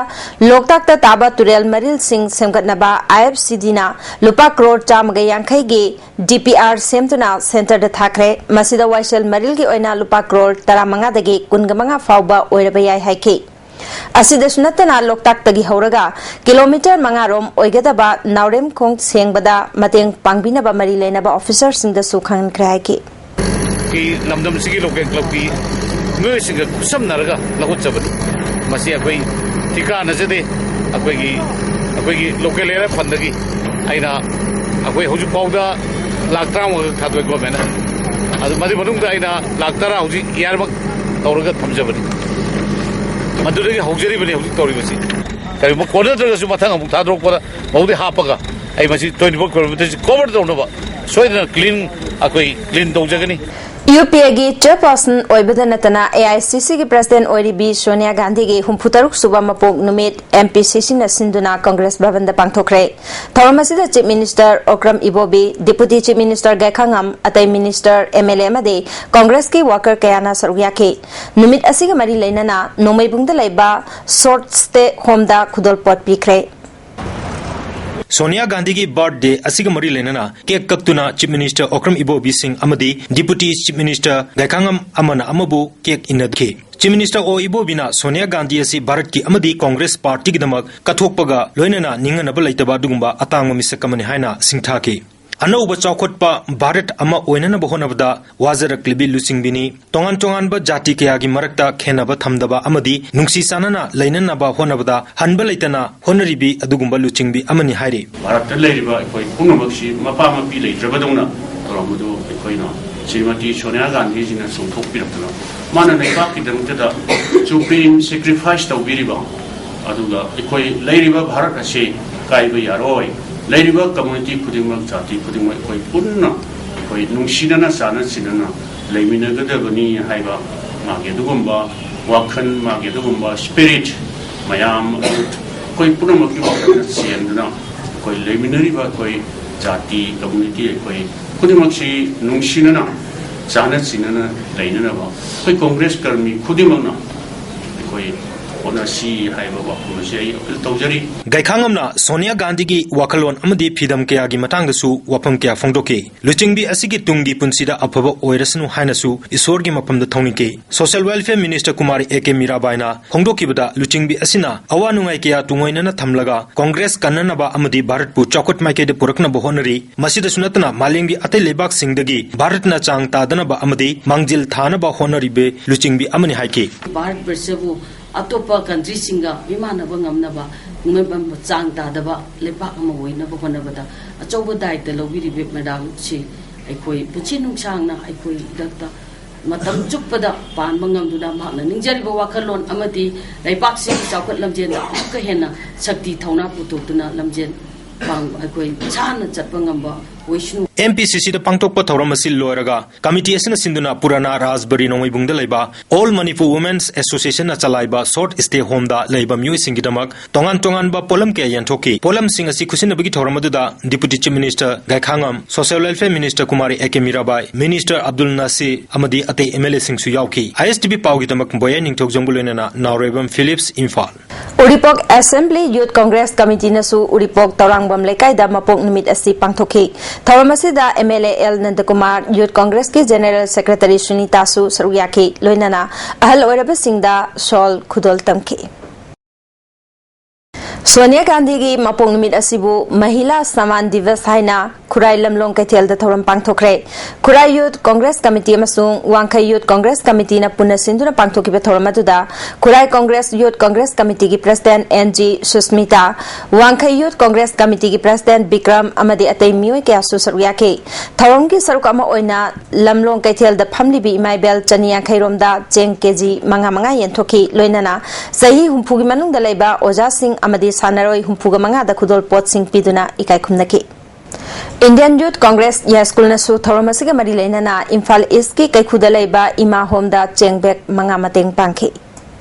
ꯂꯣꯛꯇꯥꯛꯇ ꯇꯥꯕ ꯇꯨꯔꯦꯜ ꯃꯔꯤꯜꯁꯤꯡ ꯁꯦꯝꯒꯠꯅꯕ IFCDꯅ ꯂꯨꯄꯥ ꯀ꯭ꯔꯣꯔ ꯆꯥꯝꯃꯒ ꯌꯥꯡꯈꯩꯒꯤ DPR ꯁꯦꯝꯗꯨꯅ centreꯗ ꯊꯥꯈ꯭ꯔꯦ꯫ ꯃꯁꯤꯗ ꯋꯥꯏꯁꯦꯜ ꯃꯔꯤꯜꯒꯤ ꯑꯣꯏꯅ ꯂꯨꯄꯥ ꯀ꯭ꯔꯣꯔ ꯇꯔꯥꯃꯉꯥꯗꯒꯤ ꯀꯨꯟꯒ ꯃꯉꯥ ꯐꯥꯎꯕ ꯑꯣꯏꯔꯕ ꯌꯥꯏ ꯍꯥꯏꯈꯤ꯫ ꯑꯁꯤꯗꯁꯨ ꯅꯠꯇꯅ, ꯂꯣꯛꯇꯥꯛꯇꯒꯤ ꯍꯧꯔꯒ kilometre ꯃꯉꯥ ꯔꯣꯝ ꯑꯣꯏꯒꯗꯕ ꯅꯥꯎꯔꯦꯝꯈꯣꯡ ꯁꯦꯡꯕꯗ ꯃꯇꯦꯡ ꯄꯥꯡꯕꯤꯅꯕ ꯃꯔꯤ ꯂꯩꯅꯕ officerꯁꯤꯡꯗꯁꯨ ꯈꯪꯍꯟꯈ꯭ꯔꯦ ꯍꯥꯏꯈꯤ꯫ ꯂꯝꯗꯝꯁꯤꯒꯤ local clubꯀꯤ ꯃꯤꯑꯣꯏꯁꯤꯡꯒ ꯈꯨꯠꯁꯝꯅꯔꯒ ꯂꯧꯈꯠꯆꯕꯅꯤ꯫ ꯃꯁꯤ ꯑꯩꯈꯣꯏ ꯊꯤꯀꯥ ꯅꯠꯆꯗꯦ꯫ ꯑꯩꯈꯣꯏꯒꯤ, ꯑꯩꯈꯣꯏꯒꯤ local area fundꯗꯒꯤ ꯑꯩꯅ, ꯑꯩꯈꯣꯏ ꯍꯧꯖꯤꯛ ꯐꯥꯎꯗ ꯂꯥꯈ ꯇꯔꯥꯃꯉꯥ ꯈꯛ ꯊꯥꯗꯣꯛꯑꯦ governmentꯅ꯫ ꯑꯗꯨ ꯃꯗꯨ ꯃꯅꯨꯡꯗ ꯑꯩꯅ ꯂꯥꯈ ꯇꯔꯥ ꯍꯧꯖꯤꯛ earmark ꯇꯧꯔꯒ ꯊꯝꯖꯕꯅꯤ꯫ ꯃꯗꯨꯗꯒꯤ ꯍꯧꯖꯔꯤꯕꯅꯤ ꯍꯧꯖꯤꯛ ꯇꯧꯔꯤꯕꯁꯤ꯫ ꯀꯔꯤꯒꯨꯝꯕ ꯀꯣꯟꯅꯗ꯭ꯔꯒꯁꯨ ꯃꯊꯪ ꯑꯃꯨꯛ ꯊꯥꯗꯣꯔꯛꯄꯗ ꯃꯍꯨꯠ ꯍꯥꯞꯄꯒ ꯑꯩ ꯃꯁꯤ twenty four kilometreꯁꯤ cover ꯇꯧꯅꯕ ꯁꯣꯏꯗꯅ clean, ꯑꯩꯈꯣꯏ clean ꯇꯧꯖꯒꯅꯤ꯫ UPAꯒꯤ chairperson ꯑꯣꯏꯕꯗ ꯅꯠꯇꯅ AICCꯒꯤ president ꯑꯣꯏꯔꯤꯕꯤ ꯁꯣꯅꯤꯌꯥ ꯒꯥꯟꯙꯤꯒꯤ ꯍꯨꯝꯐꯨꯇꯔꯨꯛ ꯁꯨꯕ ꯃꯄꯣꯛ ꯅꯨꯃꯤꯠ MPCCꯅ ꯁꯤꯟꯗꯨꯅ Congress ꯚꯕꯟꯗ ꯄꯥꯡꯊꯣꯛꯈ꯭ꯔꯦ꯫ ꯊꯧꯔꯝ ꯑꯁꯤꯗ Chief Minister ꯑꯣꯀ꯭ꯔꯝ ꯏꯕꯣꯕꯤ, Deputy Chief Minister ꯒꯥꯏꯈꯥꯉꯝ, ꯑꯇꯩ minister, MLA ꯑꯃꯗꯤ Congressꯀꯤ worker ꯀꯌꯥꯅ ꯁꯔꯨꯛ ꯌꯥꯈꯤ꯫ ꯅꯨꯃꯤꯠ ꯑꯁꯤꯒ ꯃꯔꯤ ꯂꯩꯅꯅ ꯅꯣꯡꯃꯩꯕꯨꯡꯗ ꯂꯩꯕ Short Stay Homeꯗ ꯈꯨꯗꯣꯜꯄꯣꯠ ꯄꯤꯈ꯭ꯔꯦ꯫ ꯁꯣꯅꯤꯌꯥ ꯒꯥꯟꯙꯤꯒꯤ ꯕꯥꯔꯊꯗꯦ ꯑꯁꯤꯒ ꯃꯔꯤ ꯂꯩꯅꯅ ꯀꯦꯛ ꯀꯛꯇꯨꯅ ꯆꯤꯐ ꯃꯤꯅꯤꯁꯇꯔ ꯑꯣꯀ꯭ꯔꯝ ꯏꯕꯣꯕꯤ ꯁꯤꯡ ꯑꯃꯗꯤ ꯗꯤꯄꯨꯇꯤ ꯆꯤꯐ ꯃꯤꯅꯤꯁꯇꯔ ꯒꯥꯏꯈꯥꯉꯝ ꯑꯃꯅ ꯑꯃꯕꯨ ꯀꯦꯛ ꯏꯟꯅꯈꯤ꯫ ꯆꯤꯐ ꯃꯤꯅꯤꯁꯇꯔ ꯑꯣ ꯏꯕꯣꯕꯤꯅ ꯁꯣꯅꯤꯌꯥ ꯒꯥꯟꯙꯤ ꯑꯁꯤ ꯚꯥꯔꯠꯀꯤ ꯑꯃꯗꯤ ꯀꯣꯡꯒ꯭ꯔꯦꯁ ꯄꯥꯔꯇꯤꯒꯤꯗꯃꯛ ꯀꯠꯊꯣꯛꯄꯒ ꯂꯣꯏꯅꯅ ꯅꯤꯡꯍꯟꯅꯕ ꯂꯩꯇꯕ ꯑꯗꯨꯒꯨꯝꯕ ꯑꯇꯥꯡꯕ ꯃꯤꯁꯛ ꯑꯃꯅꯤ ꯍꯥꯏꯅ ꯁꯤꯡꯊꯥꯈꯤ꯫ ꯑꯅꯧꯕ ꯆꯥꯎꯈꯠꯄ ꯚꯥꯔꯠ ꯑꯃ ꯑꯣꯏꯅꯅꯕ ꯍꯣꯠꯅꯕꯗ ꯋꯥꯖꯔꯛꯂꯤꯕꯤ ꯂꯨꯆꯤꯡꯕꯤꯅꯤ꯫ ꯇꯣꯉꯥꯟ ꯇꯣꯉꯥꯟꯕ ꯖꯥꯇꯤ ꯀꯌꯥꯒꯤ ꯃꯔꯛꯇ ꯈꯦꯟꯅꯕ ꯊꯝꯗꯕ ꯑꯃꯗꯤ ꯅꯨꯡꯁꯤ ꯆꯥꯟꯅꯅ ꯂꯩꯅꯅꯕ ꯍꯣꯠꯅꯕꯗ ꯍꯟꯕ ꯂꯩꯇꯅ ꯍꯣꯠꯅꯔꯤꯕꯤ ꯑꯗꯨꯒꯨꯝꯕ ꯂꯨꯆꯤꯡꯕꯤ ꯑꯃꯅꯤ ꯍꯥꯏꯔꯤ꯫ ꯚꯥꯔꯠꯇ ꯂꯩꯔꯤꯕ ꯑꯩꯈꯣꯏ ꯄꯨꯝꯅꯃꯛꯁꯤ ꯃꯄꯥ ꯃꯄꯤ ꯂꯩꯇ꯭ꯔꯕꯗꯧꯅ ꯇꯧꯔꯝꯕꯗꯨ ꯑꯩꯈꯣꯏꯅ ꯁ꯭ꯔꯤꯃꯇꯤ ꯁꯣꯅꯤꯌꯥ ꯒꯥꯟꯙꯤꯖꯤꯅ ꯆꯣꯡꯊꯣꯛꯄꯤꯔꯛꯇꯅ ꯃꯥꯅ ꯂꯩꯕꯥꯛꯀꯤꯗꯃꯛꯇꯗ supreme sacrifice ꯇꯧꯕꯤꯔꯤꯕ, ꯑꯗꯨꯒ ꯑꯩꯈꯣꯏ ꯂꯩꯔꯤꯕ ꯚꯥꯔꯠ ꯑꯁꯤ ꯀꯥꯏꯕ ꯌꯥꯔꯣꯏ, ꯂꯩꯔꯤꯕ community ꯈꯨꯗꯤꯡꯃꯛ, ꯖꯥꯇꯤ ꯈꯨꯗꯤꯡꯃꯛ ꯑꯩꯈꯣꯏ ꯄꯨꯟꯅ ꯑꯩꯈꯣꯏ ꯅꯨꯡꯁꯤꯅꯅ ꯆꯥꯟꯅ ꯆꯤꯟꯅꯅ ꯂꯩꯃꯤꯟꯅꯒꯗꯕꯅꯤ ꯍꯥꯏꯕ ꯃꯥꯒꯤ ꯑꯗꯨꯒꯨꯝꯕ ꯋꯥꯈꯜ, ꯃꯥꯒꯤ ꯑꯗꯨꯒꯨꯝꯕ spirit ꯃꯌꯥꯝ ꯑꯗꯨ ꯑꯩꯈꯣꯏ ꯄꯨꯝꯅꯃꯛꯀꯤ ꯋꯥꯈꯜꯗ ꯆꯦꯟꯗꯨꯅ ꯑꯩꯈꯣꯏ ꯂꯩꯃꯤꯟꯅꯔꯤꯕ ꯑꯩꯈꯣꯏ ꯖꯥꯇꯤ, community ꯑꯩꯈꯣꯏ ꯈꯨꯗꯤꯡꯃꯛꯁꯤ ꯅꯨꯡꯁꯤꯅꯅ ꯆꯥꯟꯅ ꯆꯤꯟꯅꯅ ꯂꯩꯅꯅꯕ ꯑꯩꯈꯣꯏ ꯀꯣꯡꯒ꯭ꯔꯦꯁ ꯀꯔꯃꯤ ꯈꯨꯗꯤꯡꯃꯛꯅ ꯑꯩꯈꯣꯏ ꯍꯣꯠꯅꯁꯤ ꯍꯥꯏꯕ ꯋꯥꯐꯝ ꯑꯁꯤ ꯑꯩ ꯑꯄꯤꯜ ꯇꯧꯖꯔꯤ꯫ ꯒꯥꯏꯈꯥꯉꯝꯅ ꯁꯣꯅꯤꯌꯥ ꯒꯥꯟꯙꯤꯒꯤ ꯋꯥꯈꯜꯂꯣꯟ ꯑꯃꯗꯤ ꯐꯤꯗꯝ ꯀꯌꯥꯒꯤ ꯃꯇꯥꯡꯗꯁꯨ ꯋꯥꯐꯝ ꯀꯌꯥ ꯐꯣꯡꯗꯣꯛꯈꯤ꯫ ꯂꯨꯆꯤꯡꯕꯤ ꯑꯁꯤꯒꯤ ꯇꯨꯡꯒꯤ ꯄꯨꯟꯁꯤꯗ ꯑꯐꯕ ꯑꯣꯏꯔꯁꯅꯨ ꯍꯥꯏꯅꯁꯨ ꯏꯁꯣꯔꯒꯤ ꯃꯐꯝꯗ ꯊꯧꯅꯤꯈꯤ꯫ Social Welfare Minister Kumari A K ꯃꯤꯔꯥꯕꯥꯏꯅ ꯐꯣꯡꯗꯣꯛꯈꯤꯕꯗ, ꯂꯨꯆꯤꯡꯕꯤ ꯑꯁꯤꯅ ꯑꯋꯥ ꯅꯨꯡꯉꯥꯏ ꯀꯌꯥ ꯇꯨꯡꯑꯣꯏꯅꯅ ꯊꯝꯂꯒ ꯀꯣꯡꯒ꯭ꯔꯦꯁ ꯀꯟꯅꯅꯕ ꯑꯃꯗꯤ ꯚꯥꯔꯠꯄꯨ ꯆꯥꯎꯈꯠ ꯃꯥꯏꯀꯩꯗ ꯄꯨꯔꯛꯅꯕ ꯍꯣꯠꯅꯔꯤ꯫ ꯃꯁꯤꯗꯁꯨ ꯅꯠꯇꯅ ꯃꯥꯂꯦꯝꯒꯤ ꯑꯇꯩ ꯂꯩꯕꯥꯛꯁꯤꯡꯗꯒꯤ ꯚꯥꯔꯠꯅ ꯆꯥꯡ ꯇꯥꯗꯅꯕ ꯑꯃꯗꯤ ꯃꯥꯡꯖꯤꯜ ꯊꯥꯅꯕ ꯍꯣꯠꯅꯔꯤꯕ ꯂꯨꯆꯤꯡꯕꯤ ꯑꯃꯅꯤ ꯍꯥꯏꯈꯤ꯫ ꯚꯥꯔꯠꯕꯔꯁꯕꯨ ꯑꯇꯣꯞꯄ ꯀꯟꯇ꯭ꯔꯤꯁꯤꯡꯒ ꯃꯤꯃꯥꯟꯅꯕ ꯉꯝꯅꯕ, ꯆꯥꯡ ꯇꯥꯗꯕ ꯂꯩꯕꯥꯛ ꯑꯃ ꯑꯣꯏꯅꯕ ꯍꯣꯠꯅꯕꯗ ꯑꯆꯧꯕ ꯗꯥꯌꯤꯠꯇ ꯂꯧꯕꯤꯔꯤꯕ ꯃꯦꯗꯥꯝꯁꯤ ꯑꯩꯈꯣꯏ ꯄꯨꯟꯁꯤ ꯅꯨꯡꯁꯥꯡꯅ ꯑꯩꯈꯣꯏ ꯏꯔꯛꯇ ꯃꯇꯝ ꯆꯨꯞꯄꯗ ꯄꯥꯟꯕ ꯉꯝꯗꯨꯅ ꯃꯍꯥꯛꯅ ꯅꯤꯡꯖꯔꯤꯕ ꯋꯥꯈꯜꯂꯣꯟ ꯑꯃꯗꯤ ꯂꯩꯕꯥꯛꯁꯤꯒꯤ ꯆꯥꯎꯈꯠ ꯂꯝꯖꯦꯜꯗ ꯑꯃꯨꯛꯀ ꯍꯦꯟꯅ ꯁꯛꯇꯤ ꯊꯧꯅꯥ ꯄꯨꯊꯣꯛꯇꯨꯅ ꯂꯝꯖꯦꯜ ꯄꯥꯡ-, ꯑꯩꯈꯣꯏ ꯁꯥꯟꯅ ꯆꯠꯄ ꯉꯝꯕ ꯑꯦꯝ ꯄꯤ ꯁꯤ ꯁꯤꯗ ꯄꯥꯡꯊꯣꯛꯄ ꯊꯧꯔꯝ ꯑꯁꯤ ꯂꯣꯏꯔꯒ ꯀꯃꯤꯇꯤ ꯑꯁꯤꯅ ꯁꯤꯟꯗꯨꯅ ꯄꯨꯔꯥꯅꯥ ꯔꯥꯖꯕꯔꯤ ꯅꯣꯡꯃꯩꯕꯨꯡꯗ ꯂꯩꯕ All Manipur Women's Associationꯅ ꯆꯂꯥꯏꯕ short stay homeꯗ ꯂꯩꯕ ꯃꯤꯑꯣꯏꯁꯤꯡꯒꯤꯗꯃꯛ ꯇꯣꯉꯥꯟ ꯇꯣꯉꯥꯟꯕ ꯄꯣꯠꯂꯝ ꯀꯌꯥ ꯌꯦꯟꯊꯣꯛꯈꯤ꯫ ꯄꯣꯠꯂꯝꯁꯤꯡ ꯑꯁꯤ ꯈꯨꯠꯁꯤꯟꯅꯕꯒꯤ ꯊꯧꯔꯝ ꯑꯗꯨꯗ Deputy Chief Minister ꯒꯥꯏꯈꯥꯉꯝ, Social Welfare Minister Kumari A K Mirabai, Minister Abdul Nasir ꯑꯃꯗꯤ ꯑꯇꯩ ꯑꯦꯝ ꯑꯦꯜ ꯑꯦꯁꯤꯡꯁꯨ ꯌꯥꯎꯈꯤ꯫ ꯑꯥꯏ ꯑꯦꯁ ꯇꯤ ꯚꯤ ꯄꯥꯎꯒꯤꯗꯃꯛ ꯕꯣꯌꯥ ꯅꯤꯡꯊꯧꯖꯝꯒ ꯂꯣꯏꯅꯅ Naorembam Philips, Imphal. Uripok Assembly Youth Congress Committeeꯅꯁꯨ ꯎꯔꯤꯄꯣꯛ ꯇꯧꯔꯥꯡꯕꯝ ꯂꯩꯀꯥꯏꯗ ꯃꯄꯣꯛ ꯅꯨꯃꯤꯠ ꯑꯁꯤ ꯄꯥꯡꯊꯣꯛꯈꯤ꯫ ꯊꯧꯔꯝ ꯑꯁꯤꯗ M L A L Nandakumar, Youth Congressꯀꯤ General Secretary ꯁꯨꯅꯤꯇꯥꯁꯨ ꯁꯔꯨꯛ ꯌꯥꯈꯤ, ꯂꯣꯏꯅꯅ ꯑꯍꯜ ꯑꯣꯏꯔꯕꯁꯤꯡꯗ ꯁꯣꯜ ꯈꯨꯗꯣꯜ ꯇꯝꯈꯤ꯫ ꯁꯣꯅꯤꯌꯥ ꯒꯥꯟꯙꯤꯒꯤ ꯃꯄꯣꯛ ꯅꯨꯃꯤꯠ ꯑꯁꯤꯕꯨ ꯃꯍꯤꯂꯥ ꯁꯃꯥꯟ ꯗꯤꯕꯁ ꯍꯥꯏꯅ ꯈꯨꯔꯥꯏ ꯂꯝꯂꯣꯡ ꯀꯩꯊꯦꯜꯗ ꯊꯧꯔꯝ ꯄꯥꯡꯊꯣꯛꯈ꯭ꯔꯦ꯫ ꯈꯨꯔꯥꯏ Youth Congress Committee ꯑꯃꯁꯨꯡ ꯋꯥꯡꯈꯩ Youth Congress Committeeꯅ ꯄꯨꯟꯅ ꯁꯤꯟꯗꯨꯅ ꯄꯥꯡꯊꯣꯛꯈꯤꯕ ꯊꯧꯔꯝ ꯑꯗꯨꯗ ꯈꯨꯔꯥꯏ Congress Youth Congress Committeeꯒꯤ President N G Susmita, Wangkhei Youth Congress Committeeꯒꯤ President ꯕꯤꯀ꯭ꯔꯝ ꯑꯃꯗꯤ ꯑꯇꯩ ꯃꯤꯑꯣꯏ ꯀꯌꯥꯁꯨ ꯁꯔꯨꯛ ꯌꯥꯈꯤ꯫ ꯊꯧꯔꯝꯒꯤ ꯁꯔꯨꯛ ꯑꯃ ꯑꯣꯏꯅ ꯂꯝꯂꯣꯡ ꯀꯩꯊꯦꯜꯗ ꯐꯝꯂꯤꯕꯤ ꯏꯃꯥ ꯏꯕꯦꯜ ꯆꯅꯤ ꯌꯥꯡꯈꯩ ꯔꯣꯝꯗ ꯆꯦꯡ ꯀꯦ ꯖꯤ ꯃꯉꯥ ꯃꯉꯥ ꯌꯦꯟꯊꯣꯛꯈꯤ꯫ ꯂꯣꯏꯅꯅ ꯆꯍꯤ ꯍꯨꯝꯐꯨꯒꯤ ꯃꯅꯨꯡꯗ ꯂꯩꯕ ꯑꯣꯖꯥꯁꯤꯡ ꯑꯃꯗꯤ ꯁꯥꯟꯅꯔꯣꯏ ꯍꯨꯝꯐꯨꯒ ꯃꯉꯥꯗ ꯈꯨꯗꯣꯜꯄꯣꯠꯁꯤꯡ ꯄꯤꯗꯨꯅ ꯏꯀꯥꯏ ꯈꯨꯝꯅꯈꯤ꯫ Indian Youth Congress ꯌꯥꯏꯁ꯭ꯀꯨꯜꯅꯁꯨ ꯊꯧꯔꯝ ꯑꯁꯤꯒ ꯃꯔꯤ ꯂꯩꯅꯅ ꯏꯝꯐꯥꯜ ꯏꯁꯀꯤ ꯀꯩꯈꯨꯗ ꯂꯩꯕ ꯏꯃꯥ ꯍꯣꯝꯗ ꯆꯦꯡ ꯕꯦꯒ ꯃꯉꯥ ꯃꯇꯦꯡ ꯄꯥꯡꯈꯤ꯫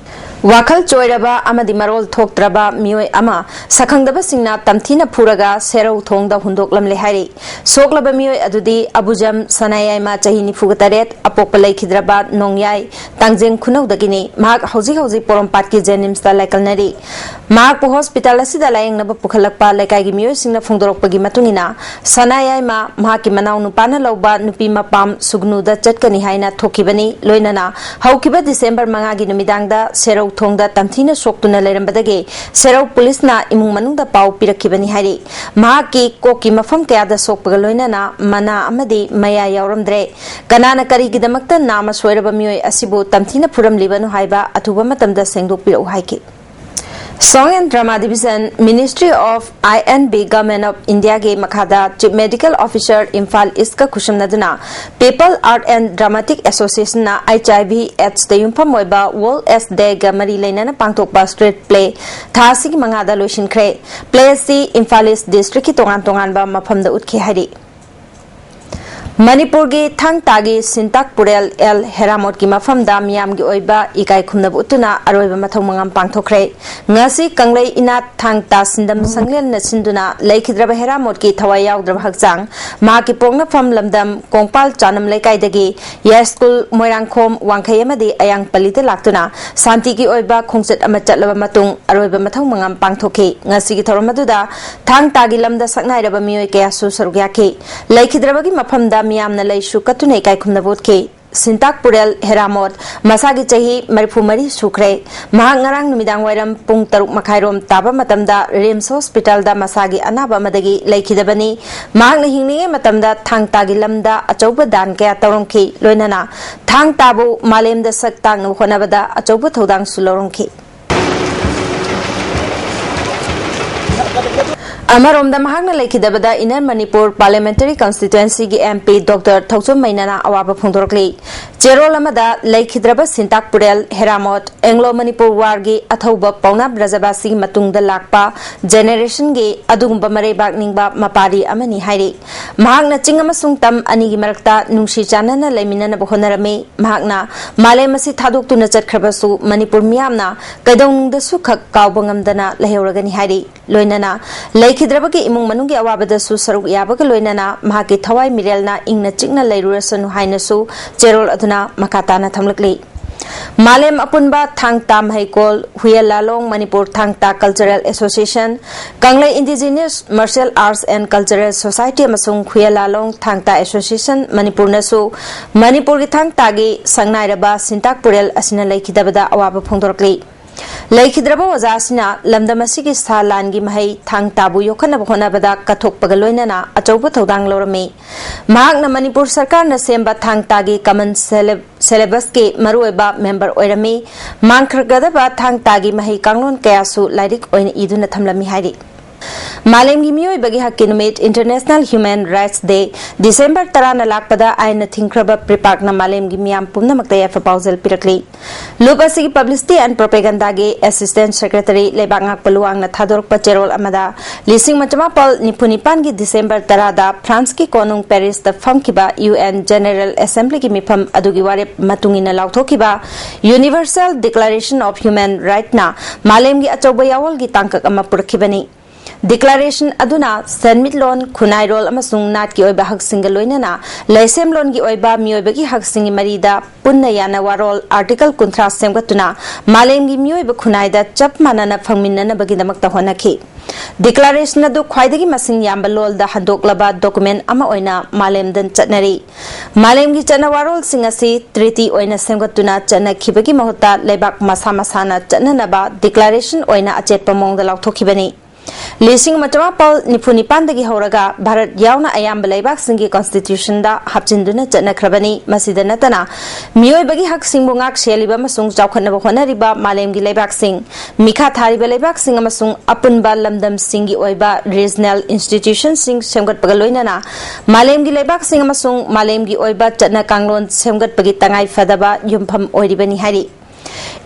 ꯋꯥꯈꯜ ꯆꯣꯏꯔꯕ ꯑꯃꯗꯤ ꯃꯔꯣꯜ ꯊꯣꯛꯇ꯭ꯔꯕ ꯃꯤꯑꯣꯏ ꯑꯃ ꯁꯛꯈꯪꯗꯕꯁꯤꯡꯅ ꯇꯝꯊꯤꯅ ꯐꯨꯔꯒ ꯁꯦꯔꯧ ꯊꯣꯡꯗ ꯍꯨꯟꯗꯣꯛꯂꯝꯂꯦ ꯍꯥꯏꯔꯤ꯫ ꯁꯣꯛꯂꯕ ꯃꯤꯑꯣꯏ ꯑꯗꯨꯗꯤ ꯑꯕꯨꯖꯝ ꯁꯅꯥꯌꯥꯏꯃ, ꯆꯍꯤ ꯅꯤꯐꯨꯒ ꯇꯔꯦꯠ, ꯑꯄꯣꯛꯄ ꯂꯩꯈꯤꯗ꯭ꯔꯕ ꯅꯣꯡꯌꯥꯏ ꯇꯥꯡꯖꯦꯡ ꯈꯨꯅꯧꯗꯒꯤꯅꯤ꯫ ꯃꯍꯥꯛ ꯍꯧꯖꯤꯛ ꯍꯧꯖꯤꯛ ꯄꯣꯔꯣꯝꯄꯥꯠꯀꯤ ꯖꯦꯅꯤꯝꯁꯇ ꯂꯥꯏꯀꯠꯅꯔꯤ꯫ ꯃꯍꯥꯛꯄꯨ ꯍꯣꯁꯄꯤꯇꯥꯜ ꯑꯁꯤꯗ ꯂꯥꯌꯦꯡꯅꯕ ꯄꯨꯈꯠꯂꯛꯄ ꯂꯩꯀꯥꯏꯒꯤ ꯃꯤꯑꯣꯏꯁꯤꯡꯅ ꯐꯣꯡꯗꯣꯔꯛꯄꯒꯤ ꯃꯇꯨꯡ ꯏꯟꯅ, ꯁꯅꯥꯌꯥꯏꯃ ꯃꯍꯥꯛꯀꯤ ꯃꯅꯥꯎ ꯅꯨꯄꯥꯅ ꯂꯧꯕ ꯅꯨꯄꯤ ꯃꯄꯥꯝ ꯁꯨꯒꯅꯨꯗ ꯆꯠꯀꯅꯤ ꯍꯥꯏꯅ ꯊꯣꯛꯈꯤꯕꯅꯤ꯫ ꯂꯣꯏꯅꯅ ꯍꯧꯈꯤꯕ ꯗꯤꯁꯦꯝꯕꯔ ꯃꯉꯥꯒꯤ ꯅꯨꯃꯤꯗꯥꯡꯗ ꯁꯦꯔꯧ ꯊꯣꯡꯗ ꯇꯝꯊꯤꯅ ꯁꯣꯛꯇꯨꯅ ꯂꯩꯔꯝꯕꯗꯒꯤ ꯁꯦꯔꯧ ꯄꯨꯂꯤꯁꯅ ꯏꯃꯨꯡ ꯃꯅꯨꯡꯗ ꯄꯥꯎ ꯄꯤꯔꯛꯈꯤꯕꯅꯤ ꯍꯥꯏꯔꯤ꯫ ꯃꯍꯥꯛꯀꯤ ꯀꯣꯛꯀꯤ ꯃꯐꯝ ꯀꯌꯥꯗ ꯁꯣꯛꯄꯒ ꯂꯣꯏꯅꯅ ꯃꯅꯥ ꯑꯃꯗꯤ ꯃꯌꯥ ꯌꯥꯎꯔꯝꯗ꯭ꯔꯦ꯫ ꯀꯅꯥꯅ ꯀꯔꯤꯒꯤꯗꯃꯛꯇ ꯅꯥꯝꯃ ꯁꯣꯏꯔꯕ ꯃꯤꯑꯣꯏ ꯑꯁꯤꯕꯨ ꯇꯝꯊꯤꯅ ꯐꯨꯔꯝꯂꯤꯕꯅꯣ ꯍꯥꯏꯕ ꯑꯊꯨꯕ ꯃꯇꯝꯗ ꯁꯦꯡꯗꯣꯛꯄꯤꯔꯛꯎ ꯍꯥꯏꯈꯤ꯫ Song and Drama Division, Ministry of I and B, Government of Indiaꯒꯤ ꯃꯈꯥꯗ Chief Medical Officer ꯏꯝꯐꯥꯜ ꯏꯁꯀ ꯈꯨꯠꯁꯝꯅꯗꯨꯅ People Art and Dramatic Associationꯅ ꯑꯩꯆ ꯑꯥꯏ ꯚꯤ ꯑꯦꯗꯁꯇ ꯌꯨꯝꯐꯝ ꯑꯣꯏꯕ World AIDS Dayꯒ ꯃꯔꯤ ꯂꯩꯅꯅ ꯄꯥꯡꯊꯣꯛꯄ street play ꯊꯥ ꯑꯁꯤꯒꯤ ꯃꯉꯥꯗ ꯂꯣꯏꯁꯤꯟꯈ꯭ꯔꯦ꯫ Play ꯑꯁꯤ ꯏꯝꯐꯥꯜ ꯏꯁ districtꯀꯤ ꯇꯣꯉꯥꯟ ꯇꯣꯉꯥꯟꯕ ꯃꯐꯝꯗ ꯎꯠꯈꯤ ꯍꯥꯏꯔꯤ꯫ ꯃꯅꯤꯄꯨꯔꯒꯤ ꯊꯥꯡ ꯇꯥꯒꯤ ꯁꯤꯟꯇꯥꯛ ꯄꯨꯔꯦꯜ ꯑꯦꯜ ꯍꯦꯔꯥꯃꯣꯠꯀꯤ ꯃꯐꯝꯗ ꯃꯤꯌꯥꯝꯒꯤ ꯑꯣꯏꯕ ꯏꯀꯥꯏ ꯈꯨꯝꯅꯕ ꯎꯠꯇꯨꯅ ꯑꯔꯣꯏꯕ ꯃꯊꯧ ꯃꯉꯝ ꯄꯥꯡꯊꯣꯛꯈ꯭ꯔꯦ꯫ ꯉꯁꯤ ꯀꯪꯂꯩ ꯏꯅꯥꯠ ꯊꯥꯡ ꯇꯥ ꯁꯤꯟꯗꯝ ꯁꯪꯂꯦꯟꯅ ꯁꯤꯟꯗꯨꯅ ꯂꯩꯈꯤꯗ꯭ꯔꯕ ꯍꯦꯔꯥꯃꯣꯠꯀꯤ ꯊꯋꯥꯏ ꯌꯥꯎꯗ꯭ꯔꯕ ꯍꯛꯆꯥꯡ ꯃꯍꯥꯛꯀꯤ ꯄꯣꯛꯅꯐꯝ ꯂꯝꯗꯝ ꯀꯣꯡꯄꯥꯜ ꯆꯥꯅꯝ ꯂꯩꯀꯥꯏꯗꯒꯤ ꯌꯥꯏꯁ꯭ꯀꯨꯜ, ꯃꯣꯏꯔꯥꯡꯈꯣꯝ, ꯋꯥꯡꯈꯩ ꯑꯃꯗꯤ ꯑꯌꯥꯡꯄꯜꯂꯤꯗ ꯂꯥꯛꯇꯨꯅ ꯁꯥꯟꯇꯤꯒꯤ ꯑꯣꯏꯕ ꯈꯣꯡꯆꯠ ꯑꯃ ꯆꯠꯂꯕ ꯃꯇꯨꯡ ꯑꯔꯣꯏꯕ ꯃꯊꯧ ꯃꯉꯝ ꯄꯥꯡꯊꯣꯛꯈꯤ꯫ ꯉꯁꯤꯒꯤ ꯊꯧꯔꯝ ꯑꯗꯨꯗ ꯊꯥꯡ ꯇꯥꯒꯤ ꯂꯝꯗ ꯁꯛꯅꯥꯏꯔꯕ ꯃꯤꯑꯣꯏ ꯀꯌꯥꯁꯨ ꯁꯔꯨꯛ ꯌꯥꯈꯤ꯫ ꯂꯩꯈꯤꯗ꯭ꯔꯕꯒꯤ ꯃꯐꯝꯗ ꯃꯤꯌꯥꯝꯅ ꯂꯩꯁꯨ ꯀꯠꯇꯨꯅ ꯏꯀꯥꯏ ꯈꯨꯝꯅꯕ ꯎꯠꯈꯤ꯫ ꯁꯤꯟꯇꯥꯛ ꯄꯨꯔꯦꯜ ꯍꯦꯔꯥꯃꯣꯠ ꯃꯁꯥꯒꯤ ꯆꯍꯤ ꯃꯔꯤꯐꯨ ꯃꯔꯤ ꯁꯨꯈ꯭ꯔꯦ꯫ ꯃꯍꯥꯛ ꯉꯔꯥꯡ ꯅꯨꯃꯤꯗꯥꯡ ꯋꯥꯏꯔꯝ ꯄꯨꯡ ꯇꯔꯨꯛ ꯃꯈꯥꯏꯔꯣꯝ ꯇꯥꯕ ꯃꯇꯝꯗ ꯔꯤꯝꯁ ꯍꯣꯁꯄꯤꯇꯥꯜꯗ ꯃꯁꯥꯒꯤ ꯑꯅꯥꯕ ꯑꯃꯗꯒꯤ ꯂꯩꯈꯤꯗꯕꯅꯤ꯫ ꯃꯍꯥꯛꯅ ꯍꯤꯡꯂꯤꯉꯩ ꯃꯇꯝꯗ ꯊꯥꯡ ꯇꯥꯒꯤ ꯂꯝꯗ ꯑꯆꯧꯕ ꯗꯥꯟ ꯀꯌꯥ ꯇꯧꯔꯝꯈꯤ꯫ ꯂꯣꯏꯅꯅ ꯊꯥꯡ ꯇꯥꯕꯨ ꯃꯥꯂꯦꯝꯗ ꯁꯛ ꯇꯥꯛꯅꯕ ꯍꯣꯠꯅꯕꯗ ꯑꯆꯧꯕ ꯊꯧꯗꯥꯡꯁꯨ ꯂꯧꯔꯝꯈꯤ꯫ ꯑꯃꯔꯣꯝꯗ ꯃꯍꯥꯛꯅ ꯂꯩꯈꯤꯗꯕꯗ ꯏꯟꯅꯔ ꯃꯅꯤꯄꯨꯔ ꯄꯥꯔꯂꯤꯌꯥꯃꯦꯟꯇꯔꯤ ꯀꯟꯁꯇꯤꯇ꯭ꯋꯦꯟꯁꯤꯒꯤ ꯑꯦꯝ ꯄꯤ ꯗꯣꯛꯇꯔ ꯊꯧꯆꯨꯝ ꯃꯩꯅꯅ ꯑꯋꯥꯕ ꯐꯣꯡꯗꯣꯔꯛꯂꯤ꯫ ꯆꯦꯔꯣꯜ ꯑꯃꯗ ꯂꯩꯈꯤꯗ꯭ꯔꯕ ꯁꯤꯟꯇꯥꯛ ꯄꯨꯔꯦꯜ ꯍꯦꯔꯥꯃꯣꯠ ꯑꯦꯡꯂꯣ ꯃꯅꯤꯄꯨꯔ ꯋꯥꯔꯒꯤ ꯑꯊꯧꯕ ꯄꯥꯎꯅꯥ ꯕ꯭ꯔꯖꯕꯥꯁꯤꯒꯤ ꯃꯇꯨꯡꯗ ꯂꯥꯛꯄ ꯖꯦꯅꯦꯔꯦꯁꯟꯒꯤ ꯑꯗꯨꯒꯨꯝꯕ ꯃꯔꯩꯕꯥꯛ ꯅꯤꯡꯕ ꯃꯄꯥꯔꯤ ꯑꯃꯅꯤ ꯍꯥꯏꯔꯤ꯫ ꯃꯍꯥꯛꯅ ꯆꯤꯡ ꯑꯃꯁꯨꯡ ꯇꯝ ꯑꯅꯤꯒꯤ ꯃꯔꯛꯇ ꯅꯨꯡꯁꯤ ꯆꯥꯟꯅꯅ ꯂꯩꯃꯤꯟꯅꯅꯕ ꯍꯣꯠꯅꯔꯝꯃꯤ꯫ ꯃꯍꯥꯛꯅ ꯃꯥꯂꯦꯝ ꯑꯁꯤ ꯊꯥꯗꯣꯛꯇꯨꯅ ꯆꯠꯈ꯭ꯔꯕꯁꯨ ꯃꯅꯤꯄꯨꯔ ꯃꯤꯌꯥꯝꯅ ꯀꯩꯗꯧꯅꯨꯡꯗꯁꯨ ꯈꯛ ꯀꯥꯎꯕ ꯉꯝꯗꯅ ꯂꯩꯍꯧꯔꯒꯅꯤ ꯍꯥꯏꯔꯤ꯫ ꯂꯣꯏꯅꯅ ꯂꯩꯈꯤꯗ꯭ꯔꯕꯒꯤ ꯏꯃꯨꯡ ꯃꯅꯨꯡꯒꯤ ꯑꯋꯥꯕꯗꯁꯨ ꯁꯔꯨꯛ ꯌꯥꯕꯒ ꯂꯣꯏꯅꯅ ꯃꯍꯥꯛꯀꯤ ꯊꯋꯥꯏ ꯃꯤꯔꯦꯜꯅ ꯏꯪꯅ ꯆꯤꯛꯅ ꯂꯩꯔꯨꯔꯁꯅꯨ ꯍꯥꯏꯅꯁꯨ ꯆꯦꯔꯣꯜ ꯑꯗꯨꯅ ꯃꯈꯥ ꯇꯥꯅ ꯊꯝꯂꯛꯂꯤ꯫ ꯃꯥꯂꯦꯝ ꯑꯄꯨꯟꯕ ꯊꯥꯡ ꯇꯥ ꯃꯍꯩꯀꯣꯜ, Huiyen ꯂꯥꯂꯣꯡ Manipur Thang Ta cultural association, Kanglei indigenous martial arts and cultural society ꯑꯃꯁꯨꯡ ꯍꯨꯌꯦꯟ ꯂꯥꯂꯣꯡ ꯊꯥꯡ ꯇꯥ ꯑꯦꯁꯣꯁꯤꯌꯦꯁꯟ ꯃꯅꯤꯄꯨꯔꯅꯁꯨ ꯃꯅꯤꯄꯨꯔꯒꯤ ꯊꯥꯡ ꯇꯥꯒꯤ ꯁꯛꯅꯥꯏꯔꯕ ꯁꯤꯟꯇꯥꯛ ꯄꯨꯔꯦꯜ ꯑꯁꯤꯅ ꯂꯩꯈꯤꯗꯕꯗ ꯑꯋꯥꯕ ꯐꯣꯡꯗꯣꯔꯛꯂꯤ꯫ ꯂꯩꯈꯤꯗ꯭ꯔꯕ ꯑꯣꯖꯥ ꯑꯁꯤꯅ ꯂꯝꯗꯝ ꯑꯁꯤꯒꯤ ꯁꯥ ꯂꯥꯟꯒꯤ ꯃꯍꯩ ꯊꯥꯡ ꯇꯥꯕꯨ ꯌꯣꯛꯈꯠꯅꯕ ꯍꯣꯠꯅꯕꯗ ꯀꯠꯊꯣꯛꯄꯒ ꯂꯣꯏꯅꯅ ꯑꯆꯧꯕ ꯊꯧꯗꯥꯡ ꯂꯧꯔꯝꯃꯤ꯫ ꯃꯍꯥꯛꯅ ꯃꯅꯤꯄꯨꯔ ꯁꯔꯀꯥꯔꯅ ꯁꯦꯝꯕ ꯊꯥꯡ ꯇꯥꯒꯤ ꯀꯃꯟ ꯁꯦꯂꯦ-, ꯁꯦꯂꯦꯕꯁꯀꯤ ꯃꯔꯨꯑꯣꯏꯕ ꯃꯦꯝꯕꯔ ꯑꯣꯏꯔꯝꯃꯤ꯫ ꯃꯥꯡꯈ꯭ꯔꯒꯗꯕ ꯊꯥꯡ ꯇꯥꯒꯤ ꯃꯍꯩ ꯀꯥꯡꯂꯣꯟ ꯀꯌꯥꯁꯨ ꯂꯥꯏꯔꯤꯛ ꯑꯣꯏꯅ ꯏꯗꯨꯅ ꯊꯝꯂꯝꯃꯤ ꯍꯥꯏꯔꯤ꯫ ꯃꯥꯂꯦꯝꯒꯤ ꯃꯤꯑꯣꯏꯕꯒꯤ ꯍꯛꯀꯤ ꯅꯨꯃꯤꯠ, International Human Rights Day, December ꯇꯔꯥꯅ ꯂꯥꯛꯄꯗ ꯑꯥꯏꯟꯅ ꯊꯤꯡꯈ꯭ꯔꯕ ꯄ꯭ꯔꯤꯄꯥꯛꯅ ꯃꯥꯂꯦꯝꯒꯤ ꯃꯤꯌꯥꯝ ꯄꯨꯝꯅꯃꯛꯇ ꯌꯥꯏꯐ ꯄꯥꯎꯖꯦꯜ ꯄꯤꯔꯛꯂꯤ꯫ ꯂꯨꯞ ꯑꯁꯤꯒꯤ Publicity and Propagandaꯒꯤ Assistant Secretary ꯂꯩꯕꯥꯛ ꯉꯥꯛꯄ ꯂꯨꯋꯥꯡꯅ ꯊꯥꯗꯣꯔꯛꯄ ꯆꯦꯔꯣꯜ ꯑꯃꯗ, ꯂꯤꯁꯤꯡ ꯑꯃ ꯆꯃꯥꯄꯜ ꯅꯤꯐꯨ ꯅꯤꯄꯥꯟꯒꯤ ꯗꯤꯁꯦꯝꯕꯔ ꯇꯔꯥꯗ ꯐ꯭ꯔꯥꯟꯁꯀꯤ ꯀꯣꯅꯨꯡ ꯄꯦꯔꯤꯁꯇ ꯐꯝꯈꯤꯕ UN General Assemblyꯒꯤ ꯃꯤꯐꯝ ꯑꯗꯨꯒꯤ ꯋꯥꯔꯦꯞ ꯃꯇꯨꯡ ꯏꯟꯅ ꯂꯥꯎꯊꯣꯛꯈꯤꯕ Universal Declaration of Human Rightꯅ ꯃꯥꯂꯦꯝꯒꯤ ꯑꯆꯧꯕ ꯌꯥꯑꯣꯜꯒꯤ ꯇꯥꯡꯀꯛ ꯑꯃ ꯄꯨꯔꯛꯈꯤꯕꯅꯤ꯫ Declaration ꯑꯗꯨꯅ ꯁꯦꯟꯃꯤꯠꯂꯣꯟ, ꯈꯨꯟꯅꯥꯏꯔꯣꯜ ꯑꯃꯁꯨꯡ ꯅꯥꯠꯀꯤ ꯑꯣꯏꯕ ꯍꯛꯁꯤꯡꯒ ꯂꯣꯏꯅꯅ ꯂꯩꯁꯦꯝꯂꯣꯟꯒꯤ ꯑꯣꯏꯕ ꯃꯤꯑꯣꯏꯕꯒꯤ ꯍꯛꯁꯤꯡꯒꯤ ꯃꯔꯤꯗ ꯄꯨꯟꯅ ꯌꯥꯅ ꯋꯥꯔꯣꯜ Article ꯀꯨꯟꯊ꯭ꯔꯥ ꯁꯦꯝꯒꯠꯇꯨꯅ ꯃꯥꯂꯦꯝꯒꯤ ꯃꯤꯑꯣꯏꯕ ꯈꯨꯟꯅꯥꯏꯗ ꯆꯞ ꯃꯥꯟꯅꯅ ꯐꯪꯃꯤꯟꯅꯅꯕꯒꯤꯗꯃꯛꯇ ꯍꯣꯠꯅꯈꯤ꯫ Declaration ꯑꯗꯨ ꯈ꯭ꯋꯥꯏꯗꯒꯤ ꯃꯁꯤꯡ ꯌꯥꯝꯕ ꯂꯣꯜꯗ ꯍꯟꯗꯣꯛꯂꯕ document ꯑꯃ ꯑꯣꯏꯅ ꯃꯥꯂꯦꯝꯗ ꯆꯠꯅꯔꯤ꯫ ꯃꯥꯂꯦꯝꯒꯤ ꯆꯠꯅ ꯋꯥꯔꯣꯜꯁꯤꯡ ꯑꯁꯤ treaty ꯑꯣꯏꯅ ꯁꯦꯝꯒꯠꯇꯨꯅ ꯆꯠꯅꯈꯤꯕꯒꯤ ꯃꯍꯨꯠꯇ ꯂꯩꯕꯥꯛ ꯃꯁꯥ ꯃꯁꯥꯅ ꯆꯠꯅꯅꯕ declaration ꯑꯣꯏꯅ ꯑꯆꯦꯠꯄ ꯃꯑꯣꯡꯗ ꯂꯥꯎꯊꯣꯛꯈꯤꯕꯅꯤ꯫ ꯂꯤꯁꯤꯡ ꯑꯃ ꯆꯃꯥꯄꯜ ꯅꯤꯐꯨ ꯅꯤꯄꯥꯟꯗꯒꯤ ꯍꯧꯔꯒ ꯚꯥꯔꯠ ꯌꯥꯎꯅ ꯑꯌꯥꯝꯕ ꯂꯩꯕꯥꯛꯁꯤꯡꯒꯤ constitutionꯗ ꯍꯥꯞꯆꯤꯟꯗꯨꯅ ꯆꯠꯅꯈ꯭ꯔꯕꯅꯤ꯫ ꯃꯁꯤꯗ ꯅꯠꯇꯅ ꯃꯤꯑꯣꯏꯕꯒꯤ ꯍꯛꯁꯤꯡꯕꯨ ꯉꯥꯛ ꯁꯦꯜꯂꯤꯕ ꯑꯃꯁꯨꯡ ꯆꯥꯎꯈꯠꯅꯕ ꯍꯣꯠꯅꯔꯤꯕ ꯃꯥꯂꯦꯝꯒꯤ ꯂꯩꯕꯥꯛꯁꯤꯡ, ꯃꯤꯈꯥ ꯊꯥꯔꯤꯕ ꯂꯩꯕꯥꯛꯁꯤꯡ ꯑꯃꯁꯨꯡ ꯑꯄꯨꯟꯕ ꯂꯝꯗꯝꯁꯤꯡꯒꯤ ꯑꯣꯏꯕ regional institutionꯁꯤꯡ ꯁꯦꯝꯒꯠꯄꯒ ꯂꯣꯏꯅꯅ ꯃꯥꯂꯦꯝꯒꯤ ꯂꯩꯕꯥꯛꯁꯤꯡ ꯑꯃꯁꯨꯡ ꯃꯥꯂꯦꯝꯒꯤ ꯑꯣꯏꯕ ꯆꯠꯅ ꯀꯥꯡꯂꯣꯟ ꯁꯦꯝꯒꯠꯄꯒꯤ ꯇꯉꯥꯏ ꯐꯗꯕ ꯌꯨꯝꯐꯝ ꯑꯣꯏꯔꯤꯕꯅꯤ ꯍꯥꯏꯔꯤ꯫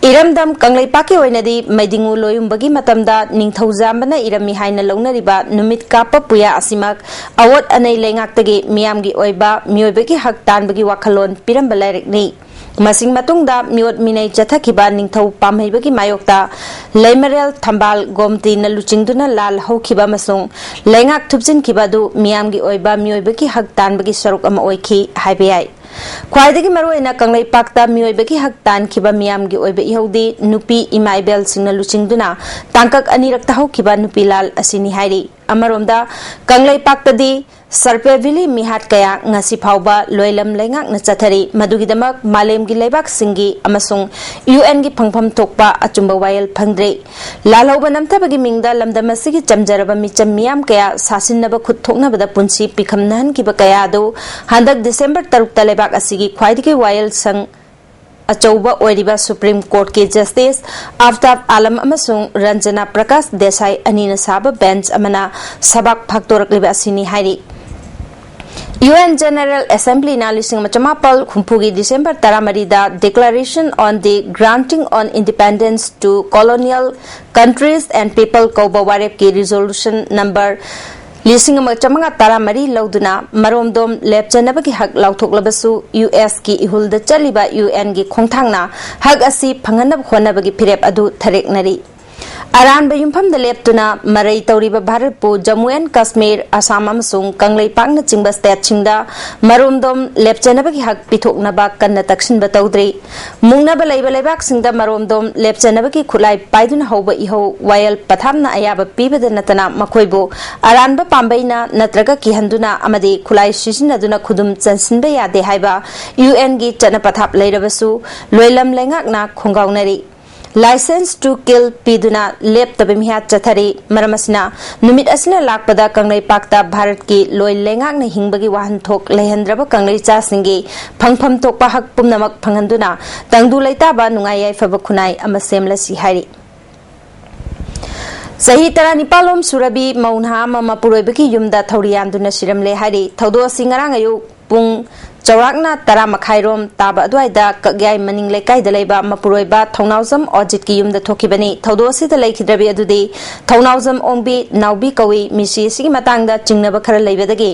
ꯏꯔꯝꯗꯝ ꯀꯪꯂꯩꯄꯥꯛꯀꯤ ꯑꯣꯏꯅꯗꯤ ꯃꯩꯗꯤꯡꯉꯨ ꯂꯣꯌꯨꯝꯕꯒꯤ ꯃꯇꯝꯗ ꯅꯤꯡꯊꯧꯖꯥꯝꯕꯅ ꯏꯔꯝꯃꯤ ꯍꯥꯏꯅ ꯂꯧꯅꯔꯤꯕ ꯅꯨꯃꯤꯠ ꯀꯥꯞꯄ ꯄꯨꯌꯥ ꯑꯁꯤꯃꯛ ꯑꯋꯣꯠ ꯑꯅꯩ ꯂꯩꯉꯥꯛꯇꯒꯤ ꯃꯤꯌꯥꯝꯒꯤ ꯑꯣꯏꯕ ꯃꯤꯑꯣꯏꯕꯒꯤ ꯍꯛ ꯇꯥꯟꯕꯒꯤ ꯋꯥꯈꯜꯂꯣꯟ ꯄꯤꯔꯝꯕ ꯂꯥꯏꯔꯤꯛꯅꯤ꯫ ꯃꯁꯤꯡ ꯃꯇꯨꯡꯗ ꯃꯤꯑꯣꯠ ꯃꯤꯅꯩ ꯆꯠꯊꯈꯤꯕ ꯅꯤꯡꯊꯧ ꯄꯥꯝꯍꯩꯕꯒꯤ ꯃꯥꯌꯣꯛꯇ ꯂꯩꯃꯔꯦꯜ ꯊꯝꯕꯥꯜ ꯒꯣꯝꯇꯤꯅ ꯂꯨꯆꯤꯡꯗꯨꯅ ꯂꯥꯜ ꯍꯧꯈꯤꯕ ꯑꯃꯁꯨꯡ ꯂꯩꯉꯥꯛ ꯊꯨꯞꯆꯤꯟꯈꯤꯕ ꯑꯗꯨ ꯃꯤꯌꯥꯝꯒꯤ ꯑꯣꯏꯕ ꯃꯤꯑꯣꯏꯕꯒꯤ ꯍꯛ ꯇꯥꯟꯕꯒꯤ ꯁꯔꯨꯛ ꯑꯃ ꯑꯣꯏꯈꯤ ꯍꯥꯏꯕ ꯌꯥꯏ꯫ ꯈ꯭ꯋꯥꯏꯗꯒꯤ ꯃꯔꯨꯑꯣꯏꯅ ꯀꯪꯂꯩꯄꯥꯛꯇ ꯃꯤꯑꯣꯏꯕꯒꯤ ꯍꯛ ꯇꯥꯟꯈꯤꯕ ꯃꯤꯌꯥꯝꯒꯤ ꯑꯣꯏꯕ ꯏꯍꯧꯗꯤ ꯅꯨꯄꯤ ꯏꯃꯥ ꯏꯕꯦꯜꯁꯤꯡꯅ ꯂꯨꯆꯤꯡꯗꯨꯅ ꯇꯥꯡꯀꯛ ꯑꯅꯤꯔꯛꯇ ꯍꯧꯈꯤꯕ ꯅꯨꯄꯤ ꯂꯥꯜ ꯑꯁꯤꯅꯤ ꯍꯥꯏꯔꯤ꯫ ꯑꯃꯔꯣꯝꯗ ꯀꯪꯂꯩꯄꯥꯛꯇꯗꯤ ꯁꯔꯄꯦꯚꯤꯂꯤ ꯃꯤꯍꯥꯠ ꯀꯌꯥ ꯉꯁꯤ ꯐꯥꯎꯕ ꯂꯣꯏꯂꯝ ꯂꯩꯉꯥꯛꯅ ꯆꯠꯊꯔꯤ꯫ ꯃꯗꯨꯒꯤꯗꯃꯛ ꯃꯥꯂꯦꯝꯒꯤ ꯂꯩꯕꯥꯛꯁꯤꯡꯒꯤ ꯑꯃꯁꯨꯡ UNꯒꯤ ꯐꯪꯐꯝ ꯊꯣꯛꯄ ꯑꯆꯨꯝꯕ ꯋꯥꯌꯦꯜ ꯐꯪꯗ꯭ꯔꯤ꯫ ꯂꯥꯜꯍꯧꯕ ꯅꯝꯊꯕꯒꯤ ꯃꯤꯡꯗ ꯂꯝꯗꯝ ꯑꯁꯤꯒꯤ ꯆꯝꯖꯔꯕ ꯃꯤꯆꯝ ꯃꯤꯌꯥꯝ ꯀꯌꯥ ꯁꯥꯁꯤꯟꯅꯕ ꯈꯨꯠ ꯊꯣꯛꯅꯕꯗ ꯄꯨꯟꯁꯤ ꯄꯤꯈꯝꯅꯍꯟꯈꯤꯕ ꯀꯌꯥ ꯑꯗꯨ ꯍꯟꯗꯛ ꯗꯤꯁꯦꯝꯕꯔ ꯇꯔꯨꯛꯇ ꯂꯩꯕꯥꯛ ꯑꯁꯤꯒꯤ ꯈ꯭ꯋꯥꯏꯗꯒꯤ ꯋꯥꯌꯦꯜ ꯁꯪ ꯑꯆꯧꯕ ꯑꯣꯏꯔꯤꯕ ꯁꯨꯄ꯭ꯔꯤꯝ ꯀꯣꯔꯠꯀꯤ ꯖꯁꯇꯤꯁ ꯑꯐꯇꯥꯕ ꯑꯥꯂꯝ ꯑꯃꯁꯨꯡ ꯔꯟꯖꯅꯥ ꯄ꯭ꯔꯀꯥꯁ ꯗꯦꯁꯥꯏ ꯑꯅꯤꯅ ꯁꯥꯕ ꯕꯦꯟꯆ ꯑꯃꯅ ꯁꯕꯥꯛ ꯐꯥꯛꯇꯣꯔꯛꯂꯤꯕ ꯑꯁꯤꯅꯤ ꯍꯥꯏꯔꯤ꯫ ꯌꯨ ꯑꯦꯟ ꯖꯦꯅꯔꯦꯜ ꯑꯦꯁꯦꯝꯕ꯭ꯂꯤꯅ ꯂꯤꯁꯤꯡ ꯑꯃ ꯆꯃꯥꯄꯜ ꯍꯨꯝꯐꯨꯒꯤ December ꯇꯔꯥꯃꯔꯤꯗ Declaration on the Granting on Independence to Colonial Countries and People ꯀꯧꯕ ꯋꯥꯔꯦꯞꯀꯤ ꯔꯤꯖꯣꯂꯨꯁꯟ ꯅꯝꯕꯔ ꯂꯤꯁꯤꯡ ꯑꯃ ꯆꯃꯉꯥ ꯇꯔꯥꯃꯔꯤ ꯂꯧꯗꯨꯅ ꯃꯔꯣꯝꯗꯣꯝ ꯂꯦꯞꯆꯅꯕꯒꯤ ꯍꯛ ꯂꯥꯎꯊꯣꯛꯂꯕꯁꯨ, ꯌꯨ ꯑꯦꯁꯀꯤ ꯏꯍꯨꯜꯗ ꯆꯠꯂꯤꯕ ꯌꯨ ꯑꯦꯟꯒꯤ ꯈꯣꯡꯊꯥꯡꯅ ꯍꯛ ꯑꯁꯤ ꯐꯪꯍꯟꯅꯕ ꯍꯣꯠꯅꯕꯒꯤ ꯐꯤꯔꯦꯞ ꯑꯗꯨ ꯊꯔꯦꯛꯅꯔꯤ꯫ ꯑꯔꯥꯟꯕ ꯌꯨꯝꯐꯝꯗ ꯂꯦꯞꯇꯨꯅ ꯃꯔꯩ ꯇꯧꯔꯤꯕ ꯚꯥꯔꯠꯄꯨ ꯖꯝꯃꯨ ꯑꯦꯟ ꯀꯥꯁꯃꯤꯔ, ꯑꯁꯥꯝ ꯑꯃꯁꯨꯡ ꯀꯪꯂꯩꯄꯥꯛꯅꯆꯤꯡꯕ ꯁ꯭ꯇꯦꯠꯁꯤꯡꯗ ꯃꯔꯣꯝꯗꯣꯝ ꯂꯦꯞꯆꯅꯕꯒꯤ ꯍꯛ ꯄꯤꯊꯣꯛꯅꯕ ꯀꯟꯅ ꯇꯛꯁꯤꯟꯕ ꯇꯧꯗ꯭ꯔꯤ꯫ ꯃꯨꯛꯅꯕ ꯂꯩꯕ ꯂꯩꯕꯥꯛꯁꯤꯡꯗ ꯃꯔꯣꯝꯗꯣꯝ ꯂꯦꯞꯆꯅꯕꯒꯤ ꯈꯨꯠꯂꯥꯏ ꯄꯥꯏꯗꯨꯅ ꯍꯧꯕ ꯏꯍꯧ ꯋꯥꯌꯦꯜ ꯄꯊꯥꯞꯅ ꯑꯌꯥꯕ ꯄꯤꯕꯗ ꯅꯠꯇꯅ ꯃꯈꯣꯏꯕꯨ ꯑꯔꯥꯟꯕ ꯄꯥꯝꯕꯩꯅ ꯅꯠꯇ꯭ꯔꯒ ꯀꯤꯍꯟꯗꯨꯅ ꯑꯃꯗꯤ ꯈꯨꯠꯂꯥꯏ ꯁꯤꯖꯤꯟꯅꯗꯨꯅ ꯈꯨꯗꯨꯝ ꯆꯟꯁꯤꯟꯕ ꯌꯥꯗꯦ ꯍꯥꯏꯕ ꯌꯨ ꯑꯦꯟꯒꯤ ꯆꯠꯅ ꯄꯊꯥꯞ ꯂꯩꯔꯕꯁꯨ ꯂꯣꯏꯂꯝ ꯂꯩꯉꯥꯛꯅ ꯈꯣꯡꯒꯥꯎꯅꯔꯤ꯫ License to kill ꯄꯤꯗꯨꯅ ꯂꯦꯞꯇꯕ ꯃꯤꯍꯥꯠ ꯆꯠꯊꯔꯤ꯫ ꯃꯔꯝ ꯑꯁꯤꯅ, ꯅꯨꯃꯤꯠ ꯑꯁꯤꯅ ꯂꯥꯛꯄꯗ ꯀꯪꯂꯩꯄꯥꯛꯇ ꯚꯥꯔꯠꯀꯤ ꯂꯣꯏ ꯂꯩꯉꯥꯛꯅ ꯍꯤꯡꯕꯒꯤ ꯋꯥꯍꯟꯊꯣꯛ ꯂꯩꯍꯟꯗ꯭ꯔꯕ ꯀꯪꯂꯩꯆꯥꯁꯤꯡꯒꯤ ꯐꯪꯐꯝ ꯊꯣꯛꯄ ꯍꯛ ꯄꯨꯝꯅꯃꯛ ꯐꯪꯍꯟꯗꯨꯅ ꯇꯪꯗꯨ ꯂꯩꯇꯥꯕ ꯅꯨꯡꯉꯥꯏ ꯌꯥꯏꯐꯕ ꯈꯨꯟꯅꯥꯏ ꯑꯃ ꯁꯦꯝꯂꯁꯤ ꯍꯥꯏꯔꯤ꯫ ꯆꯍꯤ ꯇꯔꯥꯅꯤꯄꯥꯜ ꯂꯣꯝ ꯁꯨꯔꯕꯤ ꯃꯧ ꯅꯍꯥ ꯑꯃ ꯃꯄꯨꯔꯣꯏꯕꯒꯤ ꯌꯨꯝꯗ ꯊꯧꯔꯤ ꯌꯥꯟꯗꯨꯅ ꯁꯤꯔꯝꯂꯦ ꯍꯥꯏꯔꯤ꯫ ꯊꯧꯗꯣꯛ ꯑꯁꯤ ꯉꯔꯥꯡ ꯑꯌꯨꯛ ꯄꯨꯡ ꯆꯥꯎꯔꯥꯛꯅ ꯇꯔꯥ ꯃꯈꯥꯏꯔꯣꯝ ꯇꯥꯕ ꯑꯗꯨꯋꯥꯏꯗ ꯀꯛꯌꯥꯏ ꯃꯅꯤꯡ ꯂꯩꯀꯥꯏꯗ ꯂꯩꯕ ꯃꯄꯨꯔꯣꯏꯕ ꯊꯧꯅꯥꯎꯖꯝ ꯑꯣꯖꯤꯠꯀꯤ ꯌꯨꯝꯗ ꯊꯣꯛꯈꯤꯕꯅꯤ꯫ ꯊꯧꯗꯣꯛ ꯑꯁꯤꯗ ꯂꯩꯈꯤꯗ꯭ꯔꯕꯤ ꯑꯗꯨꯗꯤ ꯊꯧꯅꯥꯎꯖꯝ ꯑꯣꯡꯕꯤ ꯅꯥꯎꯕꯤ ꯀꯧꯏ꯫ ꯃꯤꯁꯤ ꯑꯁꯤꯒꯤ ꯃꯇꯥꯡꯗ ꯆꯤꯡꯅꯕ ꯈꯔ ꯂꯩꯕꯗꯒꯤ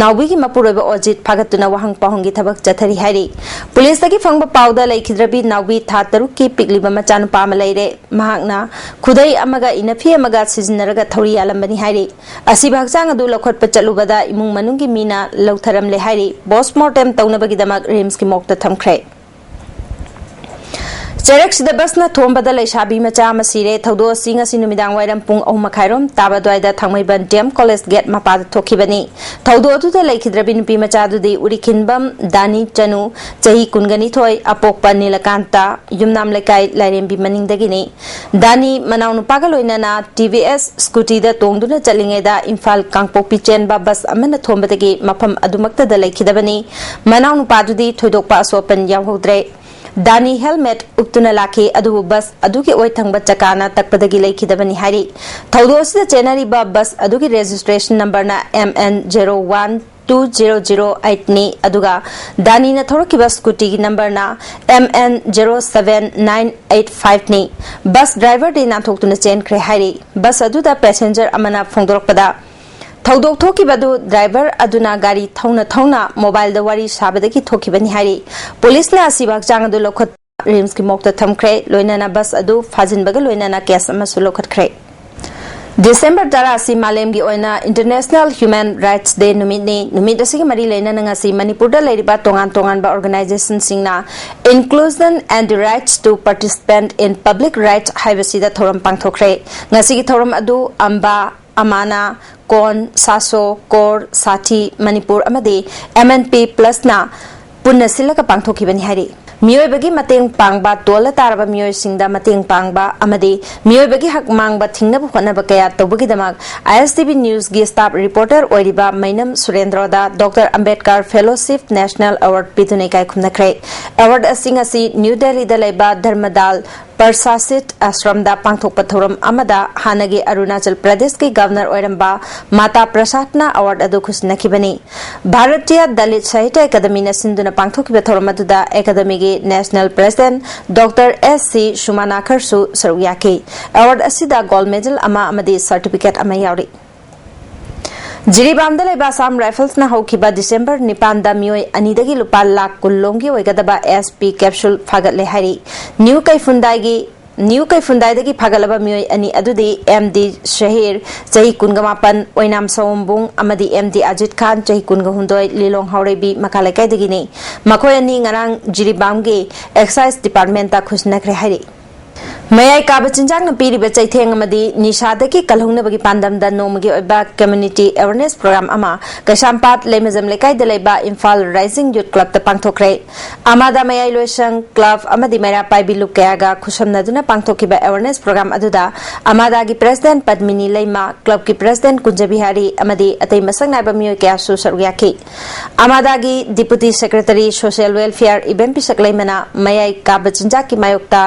ꯅꯥꯎꯕꯤꯒꯤ ꯃꯄꯨꯔꯣꯏꯕ ꯑꯣꯖꯤꯠ ꯐꯥꯒꯠꯇꯨꯅ ꯋꯥꯍꯪ ꯄꯥꯎꯍꯪꯒꯤ ꯊꯕꯛ ꯆꯠꯊꯔꯤ ꯍꯥꯏꯔꯤ꯫ ꯄꯨꯂꯤꯁꯇꯒꯤ ꯐꯪꯕ ꯄꯥꯎꯗ ꯂꯩꯈꯤꯗ꯭ꯔꯕꯤ ꯅꯥꯎꯕꯤ ꯊꯥ ꯇꯔꯨꯛꯀꯤ ꯄꯤꯛꯂꯤꯕ ꯃꯆꯥꯅꯨꯄꯥ ꯑꯃ ꯂꯩꯔꯦ꯫ ꯃꯍꯥꯛꯅ ꯈꯨꯗꯩ ꯑꯃꯒ ꯏꯅꯐꯤ ꯑꯃꯒ ꯁꯤꯖꯤꯟꯅꯔꯒ ꯊꯧꯔꯤ ꯌꯥꯜꯂꯝꯕꯅꯤ ꯍꯥꯏꯔꯤ꯫ ꯑꯁꯤꯕ ꯍꯛꯆꯥꯡ ꯑꯗꯨ ꯂꯧꯈꯠꯄ ꯆꯠꯂꯨꯕꯗ ꯏꯃꯨꯡ ꯃꯅꯨꯡꯒꯤ ꯃꯤꯅ ꯂꯧꯊꯔꯝꯂꯦ ꯍꯥꯏꯔꯤ꯫ Post mortem ꯇꯧꯅꯕꯒꯤꯗꯃꯛ ꯔꯤꯝꯁꯀꯤ ꯃꯣꯔꯒꯇ ꯊꯝꯈ꯭ꯔꯦ꯫ ꯆꯩꯔꯛꯁꯤꯗ ꯕꯁꯅ ꯊꯣꯝꯕꯗ ꯂꯩꯁꯥꯕꯤ ꯃꯆꯥ ꯑꯃ ꯁꯤꯔꯦ꯫ ꯊꯧꯗꯣꯛ ꯑꯁꯤ ꯉꯁꯤ ꯅꯨꯃꯤꯗꯥꯡ ꯋꯥꯏꯔꯝ ꯄꯨꯡ ꯑꯍꯨꯝ ꯃꯈꯥꯏꯔꯣꯝ ꯇꯥꯕ ꯑꯗꯨꯋꯥꯏꯗ ꯊꯥꯡꯃꯩꯕꯟ ꯗꯤ ꯑꯦꯝ ꯀꯣꯂꯦꯖ ꯒꯦꯠ ꯃꯄꯥꯗ ꯊꯣꯛꯈꯤꯕꯅꯤ꯫ ꯊꯧꯗꯣꯛ ꯑꯗꯨꯗ ꯂꯩꯈꯤꯗ꯭ꯔꯕꯤ ꯅꯨꯄꯤ ꯃꯆꯥꯗꯨꯗꯤ ꯎꯔꯤꯈꯤꯟꯕꯝ ꯗꯥꯅꯤ ꯆꯅꯨ, ꯆꯍꯤ ꯀꯨꯟꯒꯅꯤꯊꯣꯏ, ꯑꯄꯣꯛꯄ ꯅꯤꯂꯀꯥꯟꯇ, ꯌꯨꯝꯅꯥꯝ ꯂꯩꯀꯥꯏ ꯂꯥꯏꯔꯦꯝꯕꯤ ꯃꯅꯤꯡꯗꯒꯤꯅꯤ꯫ ꯗꯥꯅꯤ ꯃꯅꯥꯎꯅꯨꯄꯥꯒ ꯂꯣꯏꯅꯅ ꯇꯤ ꯚꯤ ꯑꯦꯁ ꯁ꯭ꯀꯨꯇꯤꯗ ꯇꯣꯡꯗꯨꯅ ꯆꯠꯂꯤꯉꯩꯗ ꯏꯝꯐꯥꯜ ꯀꯥꯡꯄꯣꯛꯄꯤ ꯆꯦꯟꯕ ꯕꯁ ꯑꯃꯅ ꯊꯣꯝꯕꯗꯒꯤ ꯃꯐꯝ ꯑꯗꯨꯃꯛꯇꯗ ꯂꯩꯈꯤꯗꯕꯅꯤ꯫ ꯃꯅꯥꯎꯅꯨꯄꯥꯗꯨꯗꯤ ꯊꯣꯏꯗꯣꯛꯄ ꯑꯁꯣꯛ ꯑꯄꯟ ꯌꯥꯎꯍꯧꯗ꯭ꯔꯦ꯫ ꯗꯥꯅꯤ ꯍꯦꯜꯃꯦꯠ ꯎꯞꯇꯨꯅ ꯂꯥꯛꯈꯤ, ꯑꯗꯨꯕꯨ ꯕꯁ ꯑꯗꯨꯒꯤ ꯑꯣꯏ ꯊꯪꯕ ꯆꯀꯥꯅ ꯇꯛꯄꯗꯒꯤ ꯂꯩꯈꯤꯗꯕꯅꯤ ꯍꯥꯏꯔꯤ꯫ ꯊꯧꯗꯣꯛ ꯑꯁꯤꯗ ꯆꯦꯟꯅꯔꯤꯕ ꯕꯁ ꯑꯗꯨꯒꯤ ꯔꯦꯖꯤꯁꯇ꯭ꯔꯦꯁꯟ ꯅꯝꯕꯔꯅ M N zero one two zero zero eight ꯅꯤ, ꯑꯗꯨꯒ ꯗꯥꯅꯤꯅ ꯊꯧꯔꯛꯈꯤꯕ ꯁ꯭ꯀꯨꯇꯤꯒꯤ ꯅꯝꯕꯔꯅ M N zero seven nine eight five ꯅꯤ꯫ ꯕꯁ ꯗ꯭ꯔꯥꯏꯚꯔꯗꯤ ꯅꯥꯟꯊꯣꯛꯇꯨꯅ ꯆꯦꯟꯈ꯭ꯔꯦ ꯍꯥꯏꯔꯤ꯫ ꯕꯁ ꯑꯗꯨꯗ ꯄꯦꯁꯦꯟꯖꯔ ꯑꯃꯅ ꯐꯣꯡꯗꯣꯔꯛꯄꯗ, ꯊꯧꯗꯣꯛ ꯊꯣꯛꯈꯤꯕ ꯑꯗꯨ ꯗ꯭ꯔꯥꯏꯚꯔ ꯑꯗꯨꯅ ꯒꯥꯔꯤ ꯊꯧꯅ ꯊꯧꯅ ꯃꯣꯕꯥꯏꯜꯗ ꯋꯥꯔꯤ ꯁꯥꯕꯗꯒꯤ ꯊꯣꯛꯈꯤꯕꯅꯤ ꯍꯥꯏꯔꯤ꯫ ꯄꯨꯂꯤꯁꯅ ꯑꯁꯤꯕ ꯍꯛꯆꯥꯡ ꯑꯗꯨ ꯂꯧꯈꯠ ꯔꯤꯝꯁꯀꯤ ꯃꯣꯛꯇ ꯊꯝꯈ꯭ꯔꯦ, ꯂꯣꯏꯅꯅ ꯕꯁ ꯑꯗꯨ ꯐꯥꯖꯤꯟꯕꯒ ꯂꯣꯏꯅꯅ ꯀꯦꯁ ꯑꯃꯁꯨ ꯂꯧꯈꯠꯈ꯭ꯔꯦ꯫ ꯗꯤꯁꯦꯝꯕꯔ ꯇꯔꯥ ꯑꯁꯤ ꯃꯥꯂꯦꯝꯒꯤ ꯑꯣꯏꯅ International Human Rights Day ꯅꯨꯃꯤꯠꯅꯤ꯫ ꯅꯨꯃꯤꯠ ꯑꯁꯤꯒꯤ ꯃꯔꯤ ꯂꯩꯅꯅ ꯉꯁꯤ ꯃꯅꯤꯄꯨꯔꯗ ꯂꯩꯔꯤꯕ ꯇꯣꯉꯥꯟ ꯇꯣꯉꯥꯟꯕ organization ꯁꯤꯡꯅ Inclusion and the Rights to Participate in Public Rights ꯍꯥꯏꯕꯁꯤꯗ ꯊꯧꯔꯝ ꯄꯥꯡꯊꯣꯛꯈ꯭ꯔꯦ꯫ ꯉꯁꯤꯒꯤ ꯊꯧꯔꯝ ꯑꯗꯨ ꯑꯝꯕꯥ, ꯑꯃꯥꯅ, ꯀꯣꯟ, ꯁꯥꯁꯣ, ꯀꯣꯔ, ꯁꯥꯊꯤ, ꯃꯅꯤꯄꯨꯔ ꯑꯃꯗꯤ M N P Plus ꯅ ꯄꯨꯟꯅ ꯁꯤꯜꯂꯒ ꯄꯥꯡꯊꯣꯛꯈꯤꯕꯅꯤ ꯍꯥꯏꯔꯤ꯫ ꯃꯤꯑꯣꯏꯕꯒꯤ ꯃꯇꯦꯡ ꯄꯥꯡꯕ, ꯇꯣꯜꯂ ꯇꯥꯔꯕ ꯃꯤꯑꯣꯏꯁꯤꯡꯗ ꯃꯇꯦꯡ ꯄꯥꯡꯕ ꯑꯃꯗꯤ ꯃꯤꯑꯣꯏꯕꯒꯤ ꯍꯛ ꯃꯥꯡꯕ ꯊꯤꯡꯅꯕ ꯍꯣꯠꯅꯕ ꯀꯌꯥ ꯇꯧꯕꯒꯤꯗꯃꯛ I S T V News ꯒꯤ staff reporter ꯑꯣꯏꯔꯤꯕ ꯃꯩꯅꯝ ꯁꯨꯔꯦꯟꯗ꯭ꯔꯣꯗ Doctor Ambedkar Fellowship National Award ꯄꯤꯗꯨꯅ ꯏꯀꯥꯏ ꯈꯨꯝꯅꯈ꯭ꯔꯦ꯫ Award ꯑꯁꯤ ꯉꯁꯤ ꯅ꯭ꯌꯨ ꯗꯦꯜꯂꯤꯗ ꯂꯩꯕ ꯙꯔꯃꯗꯥꯜ ꯄꯔꯁꯥꯁꯤꯠ ꯑꯥꯁ꯭ꯔꯝꯗ ꯄꯥꯡꯊꯣꯛꯄ ꯊꯧꯔꯝ ꯑꯃꯗ ꯍꯥꯟꯅꯒꯤ ꯑꯔꯨꯅꯥꯆꯜ ꯄ꯭ꯔꯗꯦꯁꯀꯤ ꯒꯚꯔꯅꯔ ꯑꯣꯏꯔꯝꯕ ꯃꯥꯇꯥ ꯄ꯭ꯔꯁꯥꯗꯅ award ꯑꯗꯨ ꯈꯨꯠꯁꯤꯟꯅꯈꯤꯕꯅꯤ꯫ ꯚꯥꯔꯇꯤꯌꯥ ꯗꯂꯤꯠ ꯁꯥꯍꯤꯇ꯭ꯌ ꯑꯦꯀꯥꯗꯃꯤꯅ ꯁꯤꯟꯗꯨꯅ ꯄꯥꯡꯊꯣꯛꯈꯤꯕ ꯊꯧꯔꯝ ꯑꯗꯨꯗ ꯑꯦꯀꯥꯗꯃꯤꯒꯤ national president Doctor S C ꯁꯨꯃꯥꯅꯥꯈꯔꯁꯨ ꯁꯔꯨꯛ ꯌꯥꯈꯤ꯫ Award ꯑꯁꯤꯗ gold medal ꯑꯃ ꯑꯃꯗꯤ certificate ꯑꯃ ꯌꯥꯎꯔꯤ꯫ ꯖꯤꯔꯤꯕꯥꯝꯗ ꯂꯩꯕ ꯑꯁꯥꯝ ꯔꯥꯏꯐꯜꯁꯅ ꯍꯧꯈꯤꯕ ꯗꯤꯁꯦꯝꯕꯔ ꯅꯤꯄꯥꯟꯗ ꯃꯤꯑꯣꯏ ꯑꯅꯤꯗꯒꯤ ꯂꯨꯄꯥ ꯂꯥꯈ ꯀꯨꯟ ꯂꯣꯝꯒꯤ ꯑꯣꯏꯒꯗꯕ S P capsule ꯐꯥꯒꯠꯂꯦ ꯍꯥꯏꯔꯤ꯫ ꯅ꯭ꯌꯨ ꯀꯩꯐꯨꯟꯗꯥꯏꯒꯤ, ꯅ꯭ꯌꯨ ꯀꯩꯐꯨꯟꯗꯥꯏꯗꯒꯤ ꯐꯥꯒꯠꯂꯕ ꯃꯤꯑꯣꯏ ꯑꯅꯤ ꯑꯗꯨꯗꯤ M D ꯁꯍꯤꯔ, ꯆꯍꯤ ꯀꯨꯟꯒ ꯃꯥꯄꯟ, ꯑꯣꯏꯅꯥꯝ ꯁꯑꯣꯝꯕꯨꯡ, ꯑꯃꯗꯤ M D ꯑꯖꯤꯠ ꯈꯥꯟ, ꯆꯍꯤ ꯀꯨꯟꯒ ꯍꯨꯝꯗꯣꯏ, ꯂꯤꯂꯣꯡ ꯍꯥꯎꯔꯩꯕꯤ ꯃꯈꯥ ꯂꯩꯀꯥꯏꯗꯒꯤꯅꯤ꯫ ꯃꯈꯣꯏ ꯑꯅꯤ ꯉꯔꯥꯡ ꯖꯤꯔꯤꯕꯥꯝꯒꯤ excise department ꯇ ꯈꯨꯠꯁꯤꯟꯅꯈ꯭ꯔꯦ ꯍꯥꯏꯔꯤ꯫ ꯃꯌꯥꯏ ꯀꯥꯕ ꯆꯤꯟꯖꯥꯛꯅ ꯄꯤꯔꯤꯕ ꯆꯩꯊꯦꯡ ꯑꯃꯗꯤ ꯅꯤꯁꯥꯗꯒꯤ ꯀꯜꯍꯧꯅꯕꯒꯤ ꯄꯥꯟꯗꯝꯗ ꯅꯣꯡꯃꯒꯤ ꯑꯣꯏꯕ community awareness program ꯑꯃ ꯀꯩꯁꯥꯝꯄꯥꯠ ꯂꯩꯃꯖꯝ ꯂꯩꯀꯥꯏꯗ ꯂꯩꯕ Imphal Rising Youth Clubꯇ ꯄꯥꯡꯊꯣꯛꯈ꯭ꯔꯦ꯫ ꯑꯃꯥꯗꯥ ꯃꯌꯥꯏ ꯂꯣꯏꯁꯪ, club ꯑꯃꯗꯤ ꯃꯩꯔꯥ ꯄꯥꯏꯕꯤ ꯂꯨꯞ ꯀꯌꯥꯒ ꯈꯨꯠꯁꯝꯅꯗꯨꯅ ꯄꯥꯡꯊꯣꯛꯈꯤꯕ awareness program ꯑꯗꯨꯗ ꯑꯃꯥꯗꯥꯒꯤ president ꯄꯗꯃꯤꯅꯤ ꯂꯩꯃ, clubꯀꯤ president ꯀꯨꯟꯖꯕꯤꯍꯥꯔꯤ ꯑꯃꯗꯤ ꯑꯇꯩ ꯃꯁꯛ ꯅꯥꯏꯕ ꯃꯤꯑꯣꯏ ꯀꯌꯥꯁꯨ ꯁꯔꯨꯛ ꯌꯥꯈꯤ꯫ ꯑꯃꯥꯗꯥꯒꯤ deputy secretary social welfare ꯏꯕꯦꯝ ꯄꯤꯁꯛ ꯂꯩꯃꯅ ꯃꯌꯥꯏ ꯀꯥꯕ ꯆꯤꯟꯖꯥꯛꯀꯤ ꯃꯥꯌꯣꯛꯇ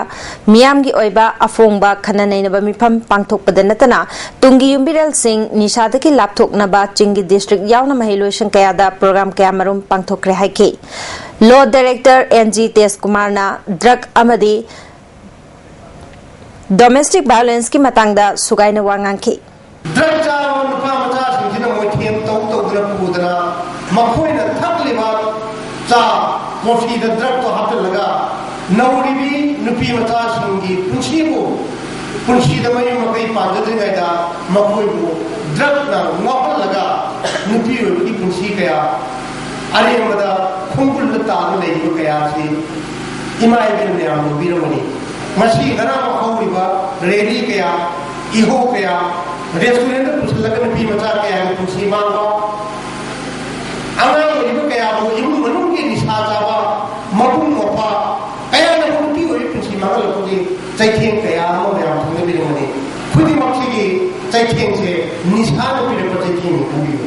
ꯃꯤꯌꯥꯝꯒꯤ ꯑꯣꯏꯕ ꯑꯐꯣꯡꯕ ꯈꯟꯅ ꯅꯩꯅꯕ ꯃꯤꯐꯝ ꯄꯥꯡꯊꯣꯛꯄꯗ ꯅꯠꯇꯅ ꯇꯨꯡꯒꯤ ꯌꯨꯝꯕꯤꯔꯦꯜꯁꯤꯡ ꯅꯤꯁꯥꯗꯒꯤ ꯂꯥꯞꯊꯣꯛꯅꯕ ꯆꯤꯡꯒꯤ district ꯌꯥꯎꯅ ꯃꯍꯩꯂꯣꯏꯁꯪ ꯀꯌꯥꯗ program ꯀꯌꯥꯃꯔꯨꯝ ꯄꯥꯡꯊꯣꯛꯈ꯭ꯔꯦ ꯍꯥꯏꯈꯤ꯫ Law director N G ꯇꯦꯖꯀꯨꯃꯥꯔꯅ drug ꯑꯃꯗꯤ domestic violenceꯀꯤ ꯃꯇꯥꯡꯗ ꯁꯨꯒꯥꯏꯅ ꯋꯥ ꯉꯥꯡꯈꯤ꯫ Drug ꯆꯥꯕ ꯅꯨꯄꯥ ꯃꯆꯥꯁꯤꯡꯁꯤꯅ ꯃꯣꯏꯊꯦꯝ ꯇꯧ ꯇꯧꯗꯅ ꯄꯨꯗꯅ ꯃꯈꯣꯏꯅ ꯊꯛꯂꯤꯕ ꯆꯥ, coffeeꯗ drugꯇꯣ ꯍꯥꯞꯆꯤꯜꯂꯒ ꯅꯧꯔꯤꯕꯤ ꯅꯨꯄꯤ ꯃꯆꯥꯁꯤꯡꯒꯤ ꯄꯨꯟꯁꯤꯕꯨ, ꯄꯨꯟꯁꯤꯗ ꯃꯌꯨꯝ ꯃꯀꯩ ꯄꯥꯟꯖꯗ꯭ꯔꯤꯉꯩꯗ ꯃꯈꯣꯏꯕꯨ drugꯅ ꯉꯥꯎꯍꯜꯂꯒ ꯅꯨꯄꯤ ꯑꯣꯏꯕꯒꯤ ꯄꯨꯟꯁꯤ ꯀꯌꯥ ꯑꯔꯦꯝꯕꯗ ꯈꯣꯡꯒꯨꯜꯗ ꯇꯥꯗꯨꯅ ꯂꯩꯔꯤꯕ ꯀꯌꯥ ꯑꯁꯤ ꯏꯃꯥ ꯏꯕꯦꯟ ꯃꯌꯥꯝ ꯎꯕꯤꯔꯝꯒꯅꯤ꯫ ꯉꯁꯤ ꯉꯔꯥꯡ ꯍꯧꯔꯤꯕ rally ꯀꯌꯥ, ꯏꯍꯧ ꯀꯌꯥ, restaurantꯗ ꯄꯨꯁꯤꯜꯂꯒ ꯅꯨꯄꯤ ꯃꯆꯥ ꯀꯌꯥꯒꯤ ꯄꯨꯟꯁꯤ ꯃꯥꯡꯕ, ꯑꯉꯥꯡ ꯑꯣꯏꯔꯤꯕ ꯀꯌꯥꯕꯨ ꯏꯃꯨꯡ ꯃꯅꯨꯡꯒꯤ ꯅꯤꯁꯥ ꯆꯥꯕ, ꯃꯕꯨꯡ ꯃꯧꯄ꯭ꯋꯥ ꯀꯌꯥꯅ ꯅꯨꯄꯤ ꯑꯣꯏꯕꯤ ꯄꯨꯟꯁꯤ ꯃꯥꯡꯍꯜꯂꯛꯄꯒꯤ ꯆꯩꯊꯦꯡ ꯀꯌꯥ ꯑꯃ ꯃꯌꯥꯝ ꯊꯦꯡꯅꯕꯤꯔꯝꯒꯅꯤ꯫ ꯈꯨꯗꯤꯡꯃꯛꯁꯤꯒꯤ ꯆꯩꯊꯦꯡꯁꯦ ꯅꯤꯁꯥꯅ ꯄꯤꯔꯛꯄ ꯆꯩꯊꯦꯡꯅꯤ ꯈꯟꯕꯤꯌꯨ꯫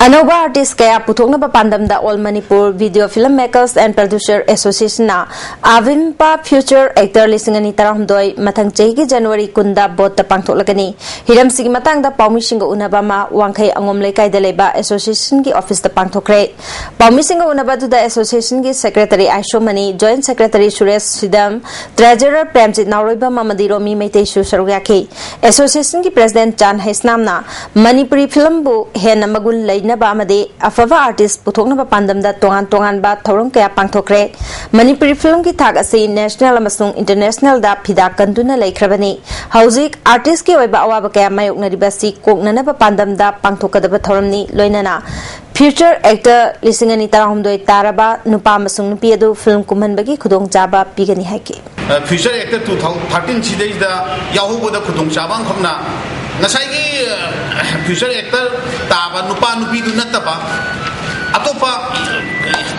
ꯑꯅꯧꯕ artist ꯀꯌꯥ ꯄꯨꯊꯣꯛꯅꯕ ꯄꯥꯟꯗꯝꯗ All Manipur Video Film Makers and Producer Associationꯅ ꯑꯚꯤꯝꯄꯥ Future Actor ꯂꯤꯁꯤꯡ ꯑꯅꯤ ꯇꯔꯥꯍꯨꯝꯗꯣꯏ ꯃꯊꯪ ꯆꯍꯤꯒꯤ January ꯀꯨꯟꯗ ꯕꯣꯠꯇ ꯄꯥꯡꯊꯣꯛꯂꯒꯅꯤ꯫ ꯍꯤꯔꯝꯁꯤꯒꯤ ꯃꯇꯥꯡꯗ ꯄꯥꯎꯃꯤꯁꯤꯡꯒ ꯎꯅꯕ ꯑꯃ ꯋꯥꯡꯈꯩ ꯑꯉꯣꯝ ꯂꯩꯀꯥꯏꯗ ꯂꯩꯕ associationꯒꯤ officeꯇ ꯄꯥꯡꯊꯣꯛꯈ꯭ꯔꯦ꯫ ꯄꯥꯎꯃꯤꯁꯤꯡꯒ ꯎꯅꯕ ꯑꯗꯨꯗ associationꯒꯤ secretary ꯑꯥꯏꯁꯣꯃꯅꯤ, joint secretary Suresh ꯁꯤꯗꯝ, treasurer Premjit ꯅꯥꯎꯔꯣꯏꯕꯝ ꯑꯃꯗꯤ ꯔꯣꯃꯤ ꯃꯩꯇꯩꯁꯨ ꯁꯔꯨꯛ ꯌꯥꯈꯤ꯫ Associationꯒꯤ president ꯆꯥꯟ ꯍꯩꯁꯅꯥꯝꯅ ꯃꯅꯤꯄꯨꯔꯤ filmꯕꯨ ꯍꯦꯟꯅ ꯃꯒꯨꯟ ꯂꯩꯅꯕ ꯑꯃꯗꯤ ꯑꯐꯕ artist ꯄꯨꯊꯣꯛꯅꯕ ꯄꯥꯟꯗꯝꯗ ꯇꯣꯉꯥꯟ ꯇꯣꯉꯥꯟꯕ ꯊꯧꯔꯝ ꯀꯌꯥ ꯄꯥꯡꯊꯣꯛꯈ꯭ꯔꯦ꯫ ꯃꯅꯤꯄꯨꯔꯤ filmꯒꯤ ꯊꯥꯛ ꯑꯁꯤ national ꯑꯃꯁꯨꯡ internationalꯗ ꯐꯤꯗꯥ ꯀꯟꯗꯨꯅ ꯂꯩꯈ꯭ꯔꯕꯅꯤ꯫ ꯍꯧꯖꯤꯛ artistꯀꯤ ꯑꯣꯏꯕ ꯑꯋꯥꯕ ꯀꯌꯥ ꯃꯥꯌꯣꯛꯅꯔꯤꯕ ꯑꯁꯤ ꯀꯣꯛꯅꯅꯕ ꯄꯥꯟꯗꯝꯗ ꯄꯥꯡꯊꯣꯛꯀꯗꯕ ꯊꯧꯔꯝꯅꯤ꯫ ꯂꯣꯏꯅꯅ Future Actor ꯂꯤꯁꯤꯡ ꯑꯅꯤ ꯇꯔꯥꯍꯨꯝꯗꯣꯏ ꯇꯥꯔꯕ ꯅꯨꯄꯥ ꯑꯃꯁꯨꯡ ꯅꯨꯄꯤ ꯑꯗꯨ ꯐꯤꯂꯝ ꯀꯨꯝꯍꯟꯕꯒꯤ ꯈꯨꯗꯣꯡꯆꯥꯕ ꯄꯤꯒꯅꯤ ꯍꯥꯏꯈꯤ꯫ Future Actor two thousand thirteen ꯁꯤꯗꯩꯗ ꯌꯥꯎꯍꯧꯕꯗ ꯈꯨꯗꯣꯡꯆꯥꯕ ꯑꯃꯈꯛꯅ ꯉꯁꯥꯏꯒꯤ Future Actor ꯇꯥꯕ ꯅꯨꯄꯥ ꯅꯨꯄꯤꯗꯨ ꯅꯠꯇꯕ ꯑꯇꯣꯞꯄ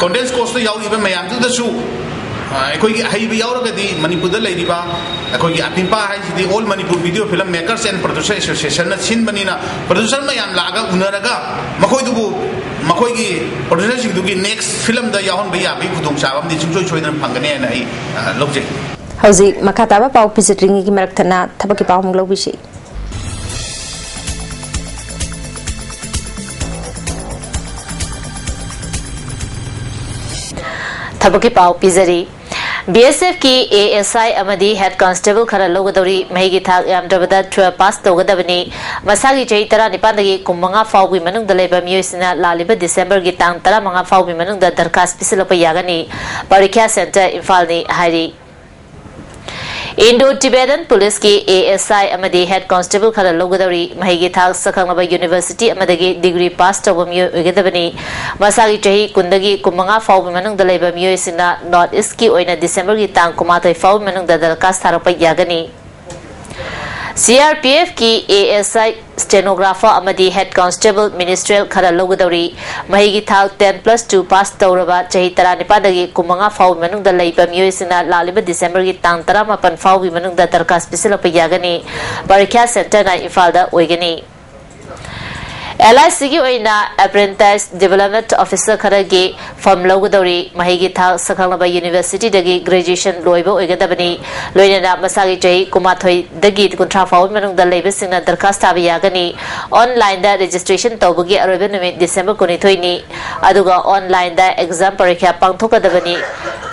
Content Courseꯇ ꯌꯥꯎꯔꯤꯕ ꯃꯌꯥꯝꯗꯨꯗꯁꯨ ꯑꯩꯈꯣꯏꯒꯤ ꯑꯍꯩꯕ ꯌꯥꯎꯔꯒꯗꯤ ꯃꯅꯤꯄꯨꯔꯗ ꯂꯩꯔꯤꯕ ꯑꯩꯈꯣꯏꯒꯤ ꯑꯄꯤꯝꯄꯥ ꯍꯥꯏꯁꯤꯗꯤ All Manipur Video Film Makers and Producer Associationꯅ ꯁꯤꯟꯕꯅꯤꯅ producer ꯃꯌꯥꯝ ꯂꯥꯛꯑꯒ ꯎꯅꯔꯒ ꯃꯈꯣꯏꯗꯨꯕꯨ ꯃꯈꯣꯏꯒꯤ producerꯁꯤꯡꯗꯨꯒꯤ next filmꯗ ꯌꯥꯎꯍꯟꯕ ꯌꯥꯕꯒꯤ ꯈꯨꯗꯣꯡꯆꯥꯕ ꯑꯃꯗꯤ ꯁꯨꯡꯁꯣꯏ ꯁꯣꯏꯗꯅ ꯐꯪꯒꯅꯤ ꯍꯥꯏꯅ ꯑꯩ ꯂꯧꯖꯩ꯫ ꯍꯧꯖꯤꯛ ꯃꯈꯥ ꯇꯥꯕ ꯄꯥꯎ ꯄꯤꯖꯗ꯭ꯔꯤꯉꯩꯒꯤ ꯃꯔꯛ ꯊꯠꯅ ꯊꯕꯛꯀꯤ ꯄꯥꯎ ꯑꯃꯨꯛ ꯂꯧꯕꯤꯁꯤ꯫ ꯊꯕꯛꯀꯤ ꯄꯥꯎ ꯄꯤꯖꯔꯤ꯫ BSFꯀꯤ ASI ꯑꯃꯗꯤ Head Constable ꯈꯔ ꯂꯧꯒꯗꯧꯔꯤ꯫ ꯃꯍꯩꯒꯤ ꯊꯥꯛ ꯌꯥꯝꯗ꯭ꯔꯕꯗ twelve pass ꯇꯧꯒꯗꯕꯅꯤ꯫ ꯃꯁꯥꯒꯤ ꯆꯍꯤ ꯇꯔꯥꯅꯤꯄꯥꯟꯗꯒꯤ ꯀꯨꯟꯃꯉꯥ ꯐꯥꯎꯕꯒꯤ ꯃꯅꯨꯡꯗ ꯂꯩꯕ ꯃꯤꯑꯣꯏꯁꯤꯡꯅ ꯂꯥꯛꯂꯤꯕ Decemberꯒꯤ ꯇꯥꯡ ꯇꯔꯥꯃꯉꯥ ꯐꯥꯎꯕꯒꯤ ꯃꯅꯨꯡꯗ ꯗꯔꯈꯥꯁ ꯄꯤꯁꯤꯜꯂꯛꯄ ꯌꯥꯒꯅꯤ꯫ ꯄꯔꯤꯈ꯭ꯌꯥ center ꯏꯝꯐꯥꯜꯅꯤ ꯍꯥꯏꯔꯤ꯫ Indo-Tibetan Policeꯀꯤ ASI ꯑꯃꯗꯤ Head Constable ꯈꯔ ꯂꯧꯒꯗꯧꯔꯤ꯫ ꯃꯍꯩꯒꯤ ꯊꯥꯛ ꯁꯛꯈꯪꯂꯕ university ꯑꯃꯗꯒꯤ degree pass ꯇꯧꯕ ꯃꯤꯑꯣꯏ ꯑꯣꯏꯒꯗꯕꯅꯤ꯫ ꯃꯁꯥꯒꯤ ꯆꯍꯤ ꯀꯨꯟꯗꯒꯤ ꯀꯨꯟꯃꯉꯥ ꯐꯥꯎꯕ ꯃꯅꯨꯡꯗ ꯂꯩꯕ ꯃꯤꯑꯣꯏꯁꯤꯡꯅ North Eastꯀꯤ ꯑꯣꯏꯅ Decemberꯒꯤ ꯇꯥꯡ ꯀꯨꯟꯃꯥꯊꯣꯏ ꯐꯥꯎꯕ ꯃꯅꯨꯡꯗ ꯗꯔꯈꯥꯁ ꯊꯥꯔꯛꯄ ꯌꯥꯒꯅꯤ꯫ CRPFꯀꯤ ASI Stenographer ꯑꯃꯗꯤ Head Constable Ministerial ꯈꯔ ꯂꯧꯒꯗꯧꯔꯤ꯫ ꯃꯍꯩꯒꯤ ꯊꯥꯛ ten plus two pass ꯇꯧꯔꯕ ꯆꯍꯤ ꯇꯔꯥꯅꯤꯄꯥꯟꯗꯒꯤ ꯀꯨꯟꯃꯉꯥ ꯐꯥꯎꯕ ꯃꯅꯨꯡꯗ ꯂꯩꯕ ꯃꯤꯑꯣꯏꯁꯤꯡꯅ ꯂꯥꯛꯂꯤꯕ Decemberꯒꯤ ꯇꯥꯡ ꯇꯔꯥꯃꯥꯄꯟ ꯐꯥꯎꯕꯒꯤ ꯃꯅꯨꯡꯗ ꯗꯔꯈꯥꯁ ꯄꯤꯁꯤꯜꯂꯛꯄ ꯌꯥꯒꯅꯤ꯫ ꯄꯔꯤꯈ꯭ꯌꯥ centreꯅ ꯏꯝꯐꯥꯜꯗ ꯑꯣꯏꯒꯅꯤ꯫ LICꯒꯤ ꯑꯣꯏꯅ Apprentice Development Officer ꯈꯔꯒꯤ form ꯂꯧꯒꯗꯧꯔꯤ꯫ ꯃꯍꯩꯒꯤ ꯊꯥꯛ ꯁꯛꯈꯪꯂꯕ universityꯗꯒꯤ graduation ꯂꯣꯏꯕ ꯑꯣꯏꯒꯗꯕꯅꯤ꯫ ꯂꯣꯏꯅꯅ ꯃꯁꯥꯒꯤ ꯆꯍꯤ ꯀꯨꯟꯃꯥꯊꯣꯏꯗꯒꯤ ꯀꯨꯟꯊ꯭ꯔꯥ ꯐꯥꯎꯕꯒꯤ ꯃꯅꯨꯡꯗ ꯂꯩꯕꯁꯤꯡꯅ ꯗꯔꯈꯥꯁ ꯊꯥꯕ ꯌꯥꯒꯅꯤ꯫ Onlineꯗ registration ꯇꯧꯕꯒꯤ ꯑꯔꯣꯏꯕ ꯅꯨꯃꯤꯠ December ꯀꯨꯟꯅꯤꯊꯣꯏꯅꯤ꯫ ꯑꯗꯨꯒ onlineꯗ exam ꯄꯔꯤꯈ꯭ꯌꯥ ꯄꯥꯡꯊꯣꯛꯀꯗꯕꯅꯤ꯫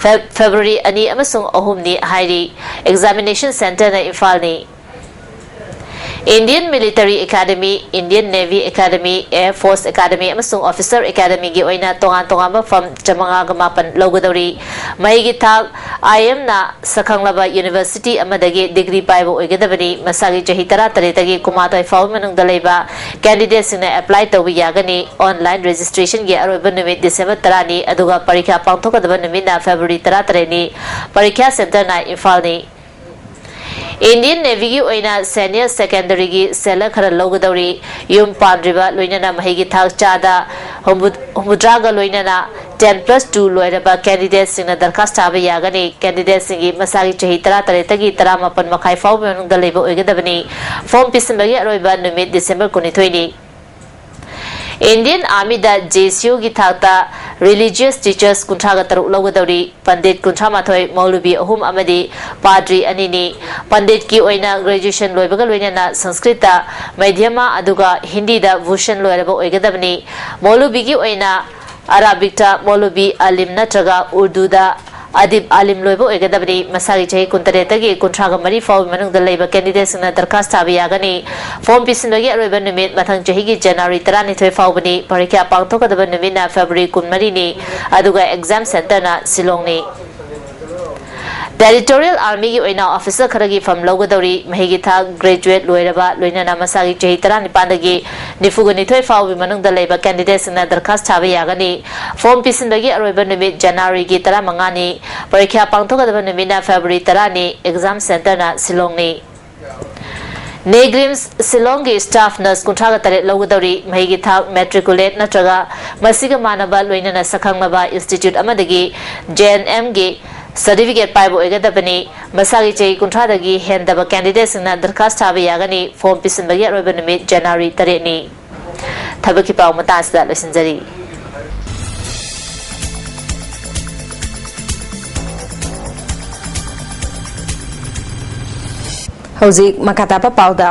Feb-, February ꯑꯅꯤ ꯑꯃꯁꯨꯡ ꯑꯍꯨꯝꯅꯤ ꯍꯥꯏꯔꯤ꯫ Examination centreꯅ ꯏꯝꯐꯥꯜꯅꯤ꯫ Indian Military Academy, Indian Navy Academy, Air Force Academy ꯑꯃꯁꯨꯡ Officer Academyꯒꯤ ꯑꯣꯏꯅ ꯇꯣꯉꯥꯟ ꯇꯣꯉꯥꯟꯕ ꯐꯝ ꯆꯥꯃꯉꯥꯒ ꯃꯥꯄꯟ ꯂꯧꯒꯗꯧꯔꯤ꯫ ꯃꯍꯩꯒꯤ ꯊꯥꯛ I M ꯅ ꯁꯛꯈꯪꯂꯕ university ꯑꯃꯗꯒꯤ degree ꯄꯥꯏꯕ ꯑꯣꯏꯒꯗꯕꯅꯤ꯫ ꯃꯁꯥꯒꯤ ꯆꯍꯤ ꯇꯔꯥꯇꯔꯦꯠꯇꯒꯤ ꯀꯨꯟꯃꯥꯊꯣꯏ ꯐꯥꯎꯕ ꯃꯅꯨꯡꯗ ꯂꯩꯕ candidateꯁꯤꯡꯅ apply ꯇꯧꯕ ꯌꯥꯒꯅꯤ꯫ Online registrationꯒꯤ ꯑꯔꯣꯏꯕ ꯅꯨꯃꯤꯠ December ꯇꯔꯥꯅꯤ, ꯑꯗꯨꯒ ꯄꯔꯤꯈ꯭ꯌꯥ ꯄꯥꯡꯊꯣꯛꯀꯗꯕ ꯅꯨꯃꯤꯠꯅ February ꯇꯔꯥꯇꯔꯦꯠꯅꯤ꯫ ꯄꯔꯤꯈ꯭ꯌꯥ centreꯅ ꯏꯝꯐꯥꯜꯅꯤ꯫ Indian Navyꯒꯤ ꯑꯣꯏꯅ senior secondaryꯒꯤ sailor ꯈꯔ ꯂꯧꯒꯗꯧꯔꯤ꯫ ꯌꯨꯝ ꯄꯥꯟꯗ꯭ꯔꯤꯕ ꯂꯣꯏꯅꯅ ꯃꯍꯩꯒꯤ ꯊꯥꯛ ꯆꯥꯗ ꯍꯨꯝꯐꯨ-, ꯍꯨꯝꯐꯨꯇꯔꯥꯒ ꯂꯣꯏꯅꯅ ten plus two ꯂꯣꯏꯔꯕ candidateꯁꯤꯡꯅ ꯗꯔꯈꯥꯁ ꯊꯥꯕ ꯌꯥꯒꯅꯤ꯫ Candidateꯁꯤꯡꯒꯤ ꯃꯁꯥꯒꯤ ꯆꯍꯤ ꯇꯔꯥꯇꯔꯦꯠꯇꯒꯤ ꯇꯔꯥꯃꯥꯄꯟ ꯃꯈꯥꯏ ꯐꯥꯎꯕ ꯃꯅꯨꯡꯗ ꯂꯩꯕ ꯑꯣꯏꯒꯗꯕꯅꯤ꯫ Form ꯄꯤꯁꯤꯟꯕꯒꯤ ꯑꯔꯣꯏꯕ ꯅꯨꯃꯤꯠ December ꯀꯨꯟꯅꯤꯊꯣꯏꯅꯤ꯫ Indian Armyꯗ J C Oꯒꯤ ꯊꯥꯛꯇ religious teachers ꯀꯨꯟꯊ꯭ꯔꯥꯒ ꯇꯔꯨꯛ ꯂꯧꯒꯗꯧꯔꯤ꯫ ꯄꯟꯗꯤꯠ ꯀꯨꯟꯊ꯭ꯔꯥꯃꯥꯊꯣꯏ, ꯃꯧꯂꯨꯕꯤ ꯑꯍꯨꯝ ꯑꯃꯗꯤ ꯄꯥꯗ꯭ꯔꯤ ꯑꯅꯤꯅꯤ꯫ ꯄꯟꯗꯤꯠꯀꯤ ꯑꯣꯏꯅ graduation ꯂꯣꯏꯕꯒ ꯂꯣꯏꯅꯅ ꯁꯪꯁꯀ꯭ꯔꯤꯠꯇ ꯃꯙ꯭ꯌꯃ ꯑꯗꯨꯒ ꯍꯤꯟꯗꯤꯗ ꯚꯨꯁꯟ ꯂꯣꯏꯔꯕ ꯑꯣꯏꯒꯗꯕꯅꯤ꯫ ꯃꯧꯂꯨꯕꯤꯒꯤ ꯑꯣꯏꯅ ꯑꯔꯥꯕꯤꯛꯇ ꯃꯧꯂꯨꯕꯤ ꯑꯂꯤꯝ ꯅꯠꯇ꯭ꯔꯒ ꯎꯔꯗꯨꯗ ꯑꯗꯤꯕ ꯑꯂꯤꯝ ꯂꯣꯏꯕ ꯑꯣꯏꯒꯗꯕꯅꯤ꯫ ꯃꯁꯥꯒꯤ ꯆꯍꯤ ꯀꯨꯟꯇꯔꯦꯠꯇꯒꯤ ꯀꯨꯟꯊ꯭ꯔꯥꯒ ꯃꯔꯤ ꯐꯥꯎꯕꯒꯤ ꯃꯅꯨꯡꯗ ꯂꯩꯕ candidateꯁꯤꯡꯅ ꯗꯔꯈꯥꯁ ꯊꯥꯕ ꯌꯥꯒꯅꯤ꯫ Form ꯄꯤꯁꯤꯟꯕꯒꯤ ꯑꯔꯣꯏꯕ ꯅꯨꯃꯤꯠ ꯃꯊꯪ ꯆꯍꯤꯒꯤ January ꯇꯔꯥꯅꯤꯊꯣꯏ ꯐꯥꯎꯕꯅꯤ꯫ ꯄꯔꯤꯈ꯭ꯌꯥ ꯄꯥꯡꯊꯣꯛꯀꯗꯕ ꯅꯨꯃꯤꯠꯅ February ꯀꯨꯟꯃꯔꯤꯅꯤ, ꯑꯗꯨꯒ exam centreꯅ ꯁꯤꯂꯣꯡꯅꯤ꯫ Territorial Armyꯒꯤ ꯑꯣꯏꯅ officer ꯈꯔꯒꯤ ꯐꯝ ꯂꯧꯒꯗꯧꯔꯤ꯫ ꯃꯍꯩꯒꯤ ꯊꯥꯛ graduate ꯂꯣꯏꯔꯕ ꯂꯣꯏꯅꯅ ꯃꯁꯥꯒꯤ ꯆꯍꯤ ꯇꯔꯥꯅꯤꯄꯥꯟꯗꯒꯤ ꯅꯤꯐꯨꯒ ꯅꯤꯊꯣꯏ ꯐꯥꯎꯕꯒꯤ ꯃꯅꯨꯡꯗ ꯂꯩꯕ candidateꯁꯤꯡꯅ ꯗꯔꯈꯥꯁ ꯊꯥꯕ ꯌꯥꯒꯅꯤ꯫ Form ꯄꯤꯁꯤꯟꯕꯒꯤ ꯑꯔꯣꯏꯕ ꯅꯨꯃꯤꯠ Januaryꯒꯤ ꯇꯔꯥꯃꯉꯥꯅꯤ꯫ ꯄꯔꯤꯈ꯭ꯌꯥ ꯄꯥꯡꯊꯣꯛꯀꯗꯕ ꯅꯨꯃꯤꯠꯅ February ꯇꯔꯥꯅꯤ꯫ Exam centreꯅ ꯁꯤꯂꯣꯡꯅꯤ꯫ NEIGRIHMS ꯁꯤꯂꯣꯡꯒꯤ staff nurse ꯀꯨꯟꯊ꯭ꯔꯥꯒ ꯇꯔꯦꯠ ꯂꯧꯒꯗꯧꯔꯤ꯫ ꯃꯍꯩꯒꯤ ꯊꯥꯛ matriculate ꯅꯠꯇ꯭ꯔꯒ ꯃꯁꯤꯒ ꯃꯥꯟꯅꯕ ꯂꯣꯏꯅꯅ ꯁꯛꯈꯪꯂꯕ institute ꯑꯃꯗꯒꯤ J N Mꯒꯤ certificate ꯄꯥꯏꯕ ꯑꯣꯏꯒꯗꯕꯅꯤ꯫ ꯃꯁꯥꯒꯤ ꯆꯍꯤ ꯀꯨꯟꯊ꯭ꯔꯥꯗꯒꯤ ꯍꯦꯟꯗꯕ candidateꯁꯤꯡꯅ ꯗꯔꯈꯥꯁ ꯊꯥꯕ ꯌꯥꯒꯅꯤ꯫ Form ꯄꯤꯁꯤꯟꯕꯒꯤ ꯑꯔꯣꯏꯕ ꯅꯨꯃꯤꯠ January ꯇꯔꯦꯠꯅꯤ꯫ ꯊꯕꯛꯀꯤ ꯄꯥꯎ ꯃꯇꯥꯡ ꯑꯁꯤꯗ ꯂꯣꯏꯁꯤꯟꯖꯔꯤ꯫ ꯍꯧꯖꯤꯛ ꯃꯈꯥ ꯇꯥꯕ ꯄꯥꯎꯗ,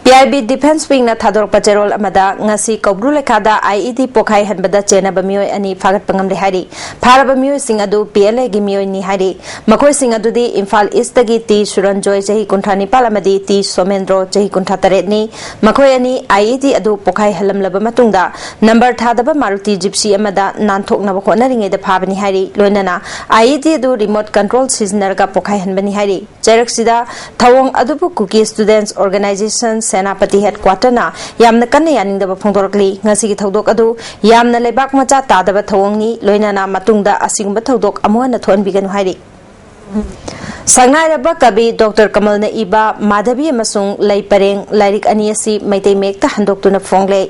ꯄꯤ ꯑꯥꯏ ꯕꯤ Defence Wingꯅ ꯊꯥꯗꯣꯔꯛꯄ ꯆꯦꯔꯣꯜ ꯑꯃꯗ, ꯉꯁꯤ ꯀꯧꯕ꯭ꯔꯨ ꯂꯩꯈꯥꯗ I E D ꯄꯣꯈꯥꯏꯍꯟꯕꯗ ꯆꯦꯟꯅꯕ ꯃꯤꯑꯣꯏ ꯑꯅꯤ ꯐꯥꯒꯠꯄ ꯉꯝꯂꯦ ꯍꯥꯏꯔꯤ꯫ ꯐꯥꯔꯕ ꯃꯤꯑꯣꯏꯁꯤꯡ ꯑꯗꯨ P L Aꯒꯤ ꯃꯤꯑꯣꯏꯅꯤ ꯍꯥꯏꯔꯤ꯫ ꯃꯈꯣꯏꯁꯤꯡ ꯑꯗꯨꯗꯤ ꯏꯝꯐꯥꯜ Eastꯇꯒꯤ ꯇꯤ ꯁꯨꯔꯟꯖꯣꯏ, ꯆꯍꯤ ꯀꯨꯟꯊ꯭ꯔꯥ ꯅꯤꯄꯥꯜ, ꯑꯃꯗꯤ ꯇꯤ ꯁꯣꯃꯦꯟꯗ꯭ꯔꯣ, ꯆꯍꯤ ꯀꯨꯟꯊ꯭ꯔꯥ ꯇꯔꯦꯠꯅꯤ꯫ ꯃꯈꯣꯏ ꯑꯅꯤ I E D ꯑꯗꯨ ꯄꯣꯈꯥꯏꯍꯜꯂꯝꯂꯕ ꯃꯇꯨꯡꯗ number ꯊꯥꯗꯕ Maruti Gypsy ꯑꯃꯗ ꯅꯥꯟꯊꯣꯛꯅꯕ ꯍꯣꯠꯅꯔꯤꯉꯩꯗ ꯐꯥꯕꯅꯤ ꯍꯥꯏꯔꯤ꯫ ꯂꯣꯏꯅꯅ I E D ꯑꯗꯨ remote control ꯁꯤꯖꯤꯟꯅꯔꯒ ꯄꯣꯈꯥꯏꯍꯟꯕꯅꯤ ꯍꯥꯏꯔꯤ꯫ ꯆꯩꯔꯛꯁꯤꯗ ꯊꯧꯑꯣꯡ ꯑꯗꯨꯕꯨ Kuki Students Organisation ꯁꯦꯅꯥꯄꯇꯤ headquarterꯅ ꯌꯥꯝꯅ ꯀꯟꯅ ꯌꯥꯅꯤꯡꯗꯕ ꯐꯣꯡꯗꯣꯔꯛꯂꯤ꯫ ꯉꯁꯤꯒꯤ ꯊꯧꯗꯣꯛ ꯑꯗꯨ ꯌꯥꯝꯅ ꯂꯩꯕꯥꯛ ꯃꯆꯥ ꯇꯥꯗꯕ ꯊꯧꯑꯣꯡꯅꯤ, ꯂꯣꯏꯅꯅ ꯃꯇꯨꯡꯗ ꯑꯁꯤꯒꯨꯝꯕ ꯊꯧꯗꯣꯛ ꯑꯃꯨꯛ ꯍꯟꯅ ꯊꯣꯛꯍꯟꯕꯤꯒꯅꯨ ꯍꯥꯏꯔꯤ꯫ ꯁꯛꯅꯥꯏꯔꯕ ꯀꯕꯤ ꯗꯣꯛꯇꯔ ꯀꯃꯜꯅ ꯏꯕ ꯃꯥꯙꯕꯤ ꯑꯃꯁꯨꯡ ꯂꯩ ꯄꯔꯦꯡ ꯂꯥꯏꯔꯤꯛ ꯑꯅꯤ ꯑꯁꯤ Meitei ꯃꯌꯦꯛꯇ ꯍꯟꯗꯣꯛꯇꯨꯅ ꯐꯣꯡꯂꯦ꯫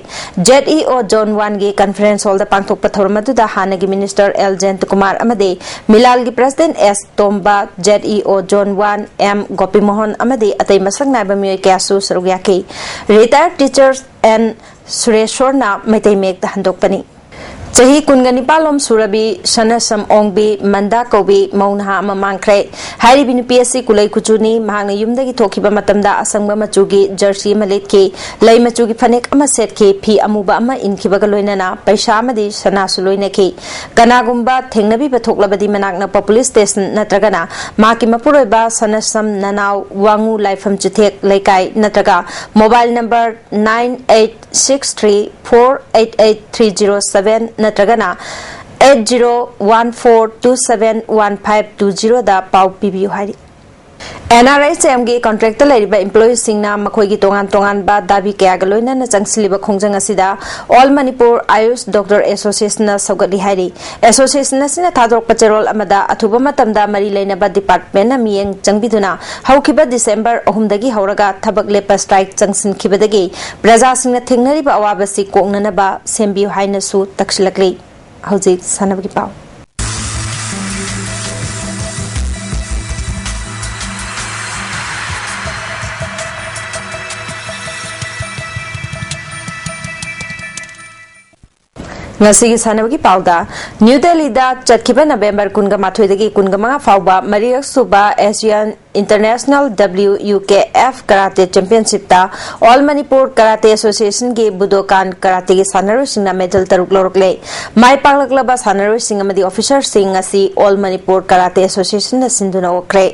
Z E O Zone Oneꯒꯤ conference hallꯗ ꯄꯥꯡꯊꯣꯛꯄ ꯊꯧꯔꯝ ꯑꯗꯨꯗ ꯍꯥꯟꯅꯒꯤ minister L ꯖꯌꯟꯇꯀꯨꯃꯥꯔ ꯑꯃꯗꯤ ꯃꯤꯂꯥꯜꯒꯤ president S ꯇꯣꯝꯕ, Z E O Zone One M ꯒꯣꯄꯤꯃꯣꯍꯟ ꯑꯃꯗꯤ ꯑꯇꯩ ꯃꯁꯛ ꯅꯥꯏꯕ ꯃꯤꯑꯣꯏ ꯀꯌꯥꯁꯨ ꯁꯔꯨꯛ ꯌꯥꯈꯤ꯫ Retired teachers N ꯁꯨꯔꯦꯁꯣꯔꯅ Meitei ꯃꯌꯦꯛꯇ ꯍꯟꯗꯣꯛꯄꯅꯤ꯫ ꯆꯍꯤ ꯀꯨꯟꯒ ꯅꯤꯄꯥꯜ ꯂꯣꯝ ꯁꯨꯔꯕꯤ ꯁꯅꯁꯝ ꯑꯣꯡꯕꯤ ꯃꯟꯗꯥ ꯀꯧꯕꯤ ꯃꯧ ꯅꯍꯥ ꯑꯃ ꯃꯥꯡꯈ꯭ꯔꯦ꯫ ꯍꯥꯏꯔꯤꯕꯤ ꯅꯨꯄꯤ ꯑꯁꯤ ꯀꯨꯂꯩ ꯀꯨꯆꯨꯅꯤ꯫ ꯃꯍꯥꯛꯅ ꯌꯨꯝꯗꯒꯤ ꯊꯣꯛꯈꯤꯕ ꯃꯇꯝꯗ ꯑꯁꯪꯕ ꯃꯆꯨꯒꯤ jersey ꯑꯃ ꯂꯤꯠꯈꯤ, ꯂꯩ ꯃꯆꯨꯒꯤ ꯐꯅꯦꯛ ꯑꯃ ꯁꯦꯠꯈꯤ, ꯐꯤ ꯑꯃꯨꯕ ꯑꯃ ꯏꯟꯈꯤꯕꯒ ꯂꯣꯏꯅꯅ ꯄꯩꯁꯥ ꯑꯃꯗꯤ ꯁꯅꯥꯁꯨ ꯂꯣꯏꯅꯈꯤ꯫ ꯀꯅꯥꯒꯨꯝꯕ ꯊꯦꯡꯅꯕꯤꯕ ꯊꯣꯛꯂꯕꯗꯤ ꯃꯅꯥꯛ ꯅꯛꯄ police station ꯅꯠꯇ꯭ꯔꯒꯅ ꯃꯍꯥꯛꯀꯤ ꯃꯄꯨꯔꯣꯏꯕ ꯁꯅꯁꯝ ꯅꯅꯥꯎ ꯋꯥꯉꯨ ꯂꯥꯏꯐꯝ ꯆꯤꯊꯦꯛ ꯂꯩꯀꯥꯏ ꯅꯠꯇ꯭ꯔꯒ mobile number nine eight six three four eight eight three zero seven ꯅꯠꯇ꯭ꯔꯒꯅ eight zero one four two seven one five two zeroꯗ ꯄꯥꯎ ꯄꯤꯕꯤꯌꯨ ꯍꯥꯏꯔꯤ꯫ N R H M ꯒꯤ contractꯇ ꯂꯩꯔꯤꯕ employeeꯁꯤꯡꯅ ꯃꯈꯣꯏꯒꯤ ꯇꯣꯉꯥꯟ ꯇꯣꯉꯥꯟꯕ ꯗꯥꯕꯤ ꯀꯌꯥꯒ ꯂꯣꯏꯅꯅ ꯆꯪꯁꯤꯜꯂꯤꯕ ꯈꯣꯡꯖꯪ ꯑꯁꯤꯗ All Manipur Ayush Doctor Associationꯅ ꯁꯧꯒꯠꯂꯤ ꯍꯥꯏꯔꯤ꯫ Association ꯑꯁꯤꯅ ꯊꯥꯗꯣꯔꯛꯄ ꯆꯦꯔꯣꯜ ꯑꯃꯗ, ꯑꯊꯨꯕ ꯃꯇꯝꯗ ꯃꯔꯤ ꯂꯩꯅꯕ departmentꯅ ꯃꯤꯠꯌꯦꯡ ꯆꯪꯕꯤꯗꯨꯅ ꯍꯧꯈꯤꯕ December ꯑꯍꯨꯝꯗꯒꯤ ꯍꯧꯔꯒ ꯊꯕꯛ ꯂꯦꯞꯄ strike ꯆꯪꯁꯤꯟꯈꯤꯕꯗꯒꯤ ꯄ꯭ꯔꯖꯥꯁꯤꯡꯅ ꯊꯦꯡꯅꯔꯤꯕ ꯑꯋꯥꯕꯁꯤ ꯀꯣꯛꯅꯅꯕ ꯁꯦꯝꯕꯤꯌꯨ ꯍꯥꯏꯅꯁꯨ ꯇꯛꯁꯤꯜꯂꯛꯂꯤ꯫ ꯍꯧꯖꯤꯛ ꯁꯥꯟꯅꯕꯒꯤ ꯄꯥꯎ꯫ ꯉꯁꯤꯒꯤ ꯁꯥꯟꯅꯕꯒꯤ ꯄꯥꯎꯗ, ꯅ꯭ꯌꯨ ꯗꯦꯜꯂꯤꯗ ꯆꯠꯈꯤꯕ ꯅꯕꯦꯝꯕꯔ ꯀꯨꯟꯒ ꯃꯥꯊꯣꯏꯗꯒꯤ ꯀꯨꯟꯒ ꯃꯉꯥ ꯐꯥꯎꯕ ꯃꯔꯤꯔꯛ ꯁꯨꯕ Asian international W U K F karate ꯆꯦꯝꯄꯤꯌꯟꯁꯤꯞꯇ ꯑꯣꯜ ꯃꯅꯤꯄꯨꯔ ꯀꯔꯥꯇꯦ ꯑꯦꯁꯣꯁꯤꯌꯦꯁꯟꯒꯤ ꯕꯨꯗꯣꯀꯥꯟ ꯀꯔꯥꯇꯦꯒꯤ ꯁꯥꯟꯅꯔꯣꯏꯁꯤꯡꯅ ꯃꯦꯗꯜ ꯇꯔꯨꯛ ꯂꯧꯔꯛꯂꯦ꯫ ꯃꯥꯏ ꯄꯥꯛꯂꯛꯂꯕ ꯁꯥꯟꯅꯔꯣꯏꯁꯤꯡ ꯑꯃꯗꯤ ꯑꯣꯐꯤꯁꯥꯔꯁꯤꯡ ꯉꯁꯤ ꯑꯣꯜ ꯃꯅꯤꯄꯨꯔ ꯀꯔꯥꯇꯦ ꯑꯦꯁꯣꯁꯤꯌꯦꯁꯟꯅ ꯁꯤꯟꯗꯨꯅ ꯑꯣꯛꯈ꯭ꯔꯦ꯫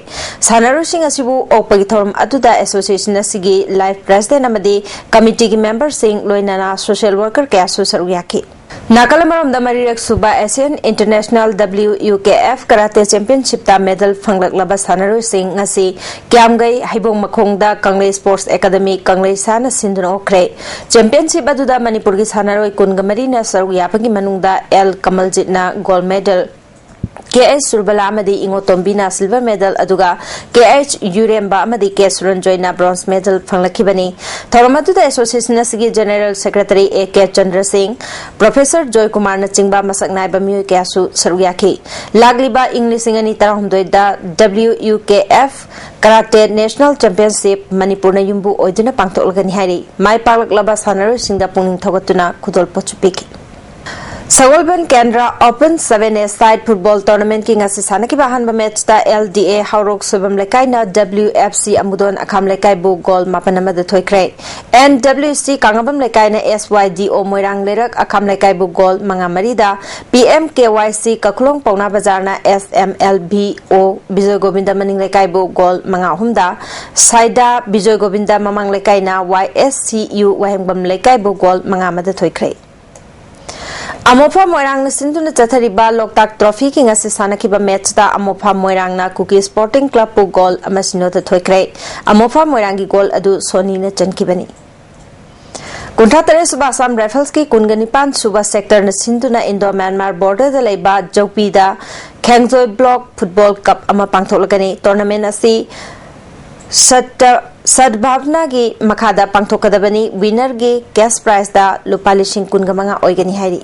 ꯁꯥꯟꯅꯔꯣꯏꯁꯤꯡ ꯑꯁꯤꯕꯨ ꯑꯣꯛꯄꯒꯤ ꯊꯧꯔꯝ ꯑꯗꯨꯗ ꯑꯦꯁꯣꯁꯤꯌꯦꯁꯟ ꯑꯁꯤꯒꯤ ꯂꯥꯏꯐ ꯄ꯭ꯔꯦꯁꯤꯗꯦꯟ ꯑꯃꯗꯤ ꯀꯃꯤꯇꯤꯒꯤ ꯃꯦꯝꯕꯔꯁꯤꯡ, ꯂꯣꯏꯅꯅ ꯁꯣꯁꯤꯌꯦꯜ ꯋꯥꯔꯀꯔ ꯀꯌꯥꯁꯨ ꯁꯔꯨꯛ ꯌꯥꯈꯤ꯫ ꯅꯥꯀꯜ ꯑꯃꯔꯣꯝꯗ, ꯃꯔꯤꯔꯛ ꯁꯨꯕ Asian international W U K F karate ꯆꯦꯝꯄꯤꯌꯟꯁꯤꯞꯇ ꯃꯦꯗꯜ ꯐꯪꯂꯛꯂꯕ ꯁꯥꯟꯅꯔꯣꯏꯁꯤꯡ ꯉꯁꯤ ꯀ꯭ꯌꯥꯝꯒꯩ ꯍꯩꯕꯣꯡ ꯃꯈꯣꯡꯗ ꯀꯪꯂꯩ ꯁ꯭ꯄꯣꯔꯠꯁ ꯑꯦꯀꯥꯗꯃꯤ ꯀꯪꯂꯩꯁꯥꯅ ꯁꯤꯟꯗꯨꯅ ꯑꯣꯛꯈ꯭ꯔꯦ꯫ ꯆꯦꯝꯄꯤꯌꯟꯁꯤꯞ ꯑꯗꯨꯗ ꯃꯅꯤꯄꯨꯔꯒꯤ ꯁꯥꯟꯅꯔꯣꯏ ꯀꯨꯟꯒ ꯃꯔꯤꯅ ꯁꯔꯨꯛ ꯌꯥꯕꯒꯤ ꯃꯅꯨꯡꯗ ꯑꯦꯜ ꯀꯃꯜꯖꯤꯠꯅ ꯒꯣꯜꯗ ꯃꯦꯗꯜ, ꯀꯦ ꯑꯩꯆ ꯁꯨꯔꯕꯂꯥ ꯑꯃꯗꯤ ꯏꯉꯣꯇꯣꯝꯕꯤꯅ ꯁꯤꯜꯚꯔ ꯃꯦꯗꯜ, ꯑꯗꯨꯒ ꯀꯦ ꯑꯩꯆ ꯌꯨꯔꯦꯝꯕ ꯑꯃꯗꯤ ꯀꯦ ꯁꯨꯔꯟꯖꯣꯏꯅ ꯕ꯭ꯔꯣꯟꯖ ꯃꯦꯗꯜ ꯐꯪꯂꯛꯈꯤꯕꯅꯤ꯫ ꯊꯧꯔꯝ ꯑꯗꯨꯗ ꯑꯦꯁꯣꯁꯤꯌꯦꯁꯟ ꯑꯁꯤꯒꯤ general secretary A K Chandra ꯁꯤꯡ, ꯄ꯭ꯔꯣꯐꯦꯁꯔ ꯖꯣꯏꯀꯨꯃꯥꯔꯅꯆꯤꯡꯕ ꯃꯁꯛ ꯅꯥꯏꯕ ꯃꯤꯑꯣꯏ ꯀꯌꯥꯁꯨ ꯁꯔꯨꯛ ꯌꯥꯈꯤ꯫ ꯂꯥꯛꯂꯤꯕ ꯏꯪ ꯂꯤꯁꯤꯡ ꯑꯅꯤ ꯇꯔꯥꯍꯨꯝꯗꯣꯏꯗ W U K F karate national championship ꯃꯅꯤꯄꯨꯔꯅ ꯌꯨꯝꯕꯨ ꯑꯣꯏꯗꯨꯅ ꯄꯥꯡꯊꯣꯛꯂꯒꯅꯤ ꯍꯥꯏꯔꯤ꯫ ꯃꯥꯏ ꯄꯥꯛꯂꯛꯂꯕ ꯁꯥꯟꯅꯔꯣꯏꯁꯤꯡꯗ ꯄꯨꯛꯅꯤꯡ ꯊꯧꯒꯠꯇꯨꯅ ꯈꯨꯗꯣꯜꯄꯣꯠꯁꯨ ꯄꯤꯈꯤ꯫ Sagolband Kendra open seven a side football ꯇꯣꯔꯅꯥꯃꯦꯟꯠꯀꯤ ꯉꯁꯤ ꯁꯥꯟꯅꯈꯤꯕ ꯑꯍꯥꯟꯕ ꯃꯦꯠꯆꯇ L D A ꯍꯥꯎꯔꯣꯛ ꯁꯣꯏꯕꯝ ꯂꯩꯀꯥꯏꯅ W F C ꯑꯃꯨꯗꯣꯟ ꯑꯈꯥꯝ ꯂꯩꯀꯥꯏꯕꯨ ꯒꯣꯜ ꯃꯥꯄꯟ ꯑꯃꯗ ꯊꯣꯏꯈ꯭ꯔꯦ꯫ N W C ꯀꯥꯡꯉꯕꯝ ꯂꯩꯀꯥꯏꯅ S Y D O ꯃꯣꯏꯔꯥꯡ ꯂꯩꯔꯛ ꯑꯈꯥꯝ ꯂꯩꯀꯥꯏꯕꯨ ꯒꯣꯜ ꯃꯉꯥ ꯃꯔꯤꯗ, P M K Y C ꯀꯈꯨꯂꯣꯡ ꯄꯥꯎꯅꯥ ꯕꯖꯥꯔꯅ S M L B O Bijoy Govinda ꯃꯅꯤꯡ ꯂꯩꯀꯥꯏꯕꯨ ꯒꯣꯜ ꯃꯉꯥ ꯑꯍꯨꯝꯗ, ꯁꯥꯏꯗꯥ ꯕꯤꯖꯣꯏ ꯒꯣꯕꯤꯟꯗ ꯃꯃꯥꯡ ꯂꯩꯀꯥꯏꯅ Y S C U ꯋꯥꯍꯦꯡꯕꯝ ꯂꯩꯀꯥꯏꯕꯨ ꯒꯣꯜ ꯃꯉꯥ ꯑꯃꯗ ꯊꯣꯏꯈ꯭ꯔꯦ꯫ ꯑꯃꯣꯐꯥ ꯃꯣꯏꯔꯥꯡꯅ ꯁꯤꯟꯗꯨꯅ ꯆꯠꯊꯔꯤꯕ ꯂꯣꯛꯇꯥꯛ ꯇ꯭ꯔꯣꯐꯤꯒꯤ ꯉꯁꯤ ꯁꯥꯟꯅꯈꯤꯕ ꯃꯦꯠꯆꯇ ꯑꯃꯣꯐꯥ ꯃꯣꯏꯔꯥꯡꯅ ꯀꯨꯀꯤ ꯁ꯭ꯄꯣꯔꯇꯤꯡ ꯀ꯭ꯂꯕꯄꯨ ꯒꯣꯜ ꯑꯃ ꯁꯤꯅꯣꯗ ꯊꯣꯏꯈ꯭ꯔꯦ꯫ ꯑꯃꯣꯐꯥ ꯃꯣꯏꯔꯥꯡꯒꯤ ꯒꯣꯜ ꯑꯗꯨ ꯁꯣꯅꯤꯅ ꯆꯟꯈꯤꯕꯅꯤ꯫ ꯀꯨꯟꯊ꯭ꯔꯥ ꯇꯔꯦꯠ ꯁꯨꯕ ꯑꯁꯥꯝ ꯔꯥꯏꯐꯜꯁꯀꯤ ꯀꯨꯟꯒ ꯅꯤꯄꯥꯟ ꯁꯨꯕ ꯁꯦꯛꯇꯔꯅ ꯁꯤꯟꯗꯨꯅ ꯏꯟꯗꯣ ꯃ꯭ꯌꯥꯟꯃꯥꯔ ꯕꯣꯔꯗꯔꯗ ꯂꯩꯕ ꯖꯧꯄꯤꯗ ꯈꯦꯡꯖꯣꯏ ꯕ꯭ꯂꯣꯛ ꯐꯨꯠꯕꯣꯜ ꯀꯞ ꯑꯃ ꯄꯥꯡꯊꯣꯛꯂꯒꯅꯤ꯫ ꯇꯣꯔꯅꯥꯃꯦꯟ ꯑꯁꯤ ꯁꯠꯇ-, ꯁꯠꯚꯥꯕꯅꯥꯒꯤ ꯃꯈꯥꯗ ꯄꯥꯡꯊꯣꯛꯀꯗꯕꯅꯤ꯫ ꯋꯤꯅꯔꯒꯤ ꯀꯦꯁ ꯄ꯭ꯔꯥꯏꯖꯇ ꯂꯨꯄꯥ ꯂꯤꯁꯤꯡ ꯀꯨꯟꯒ ꯃꯉꯥ ꯑꯣꯏꯒꯅꯤ ꯍꯥꯏꯔꯤ꯫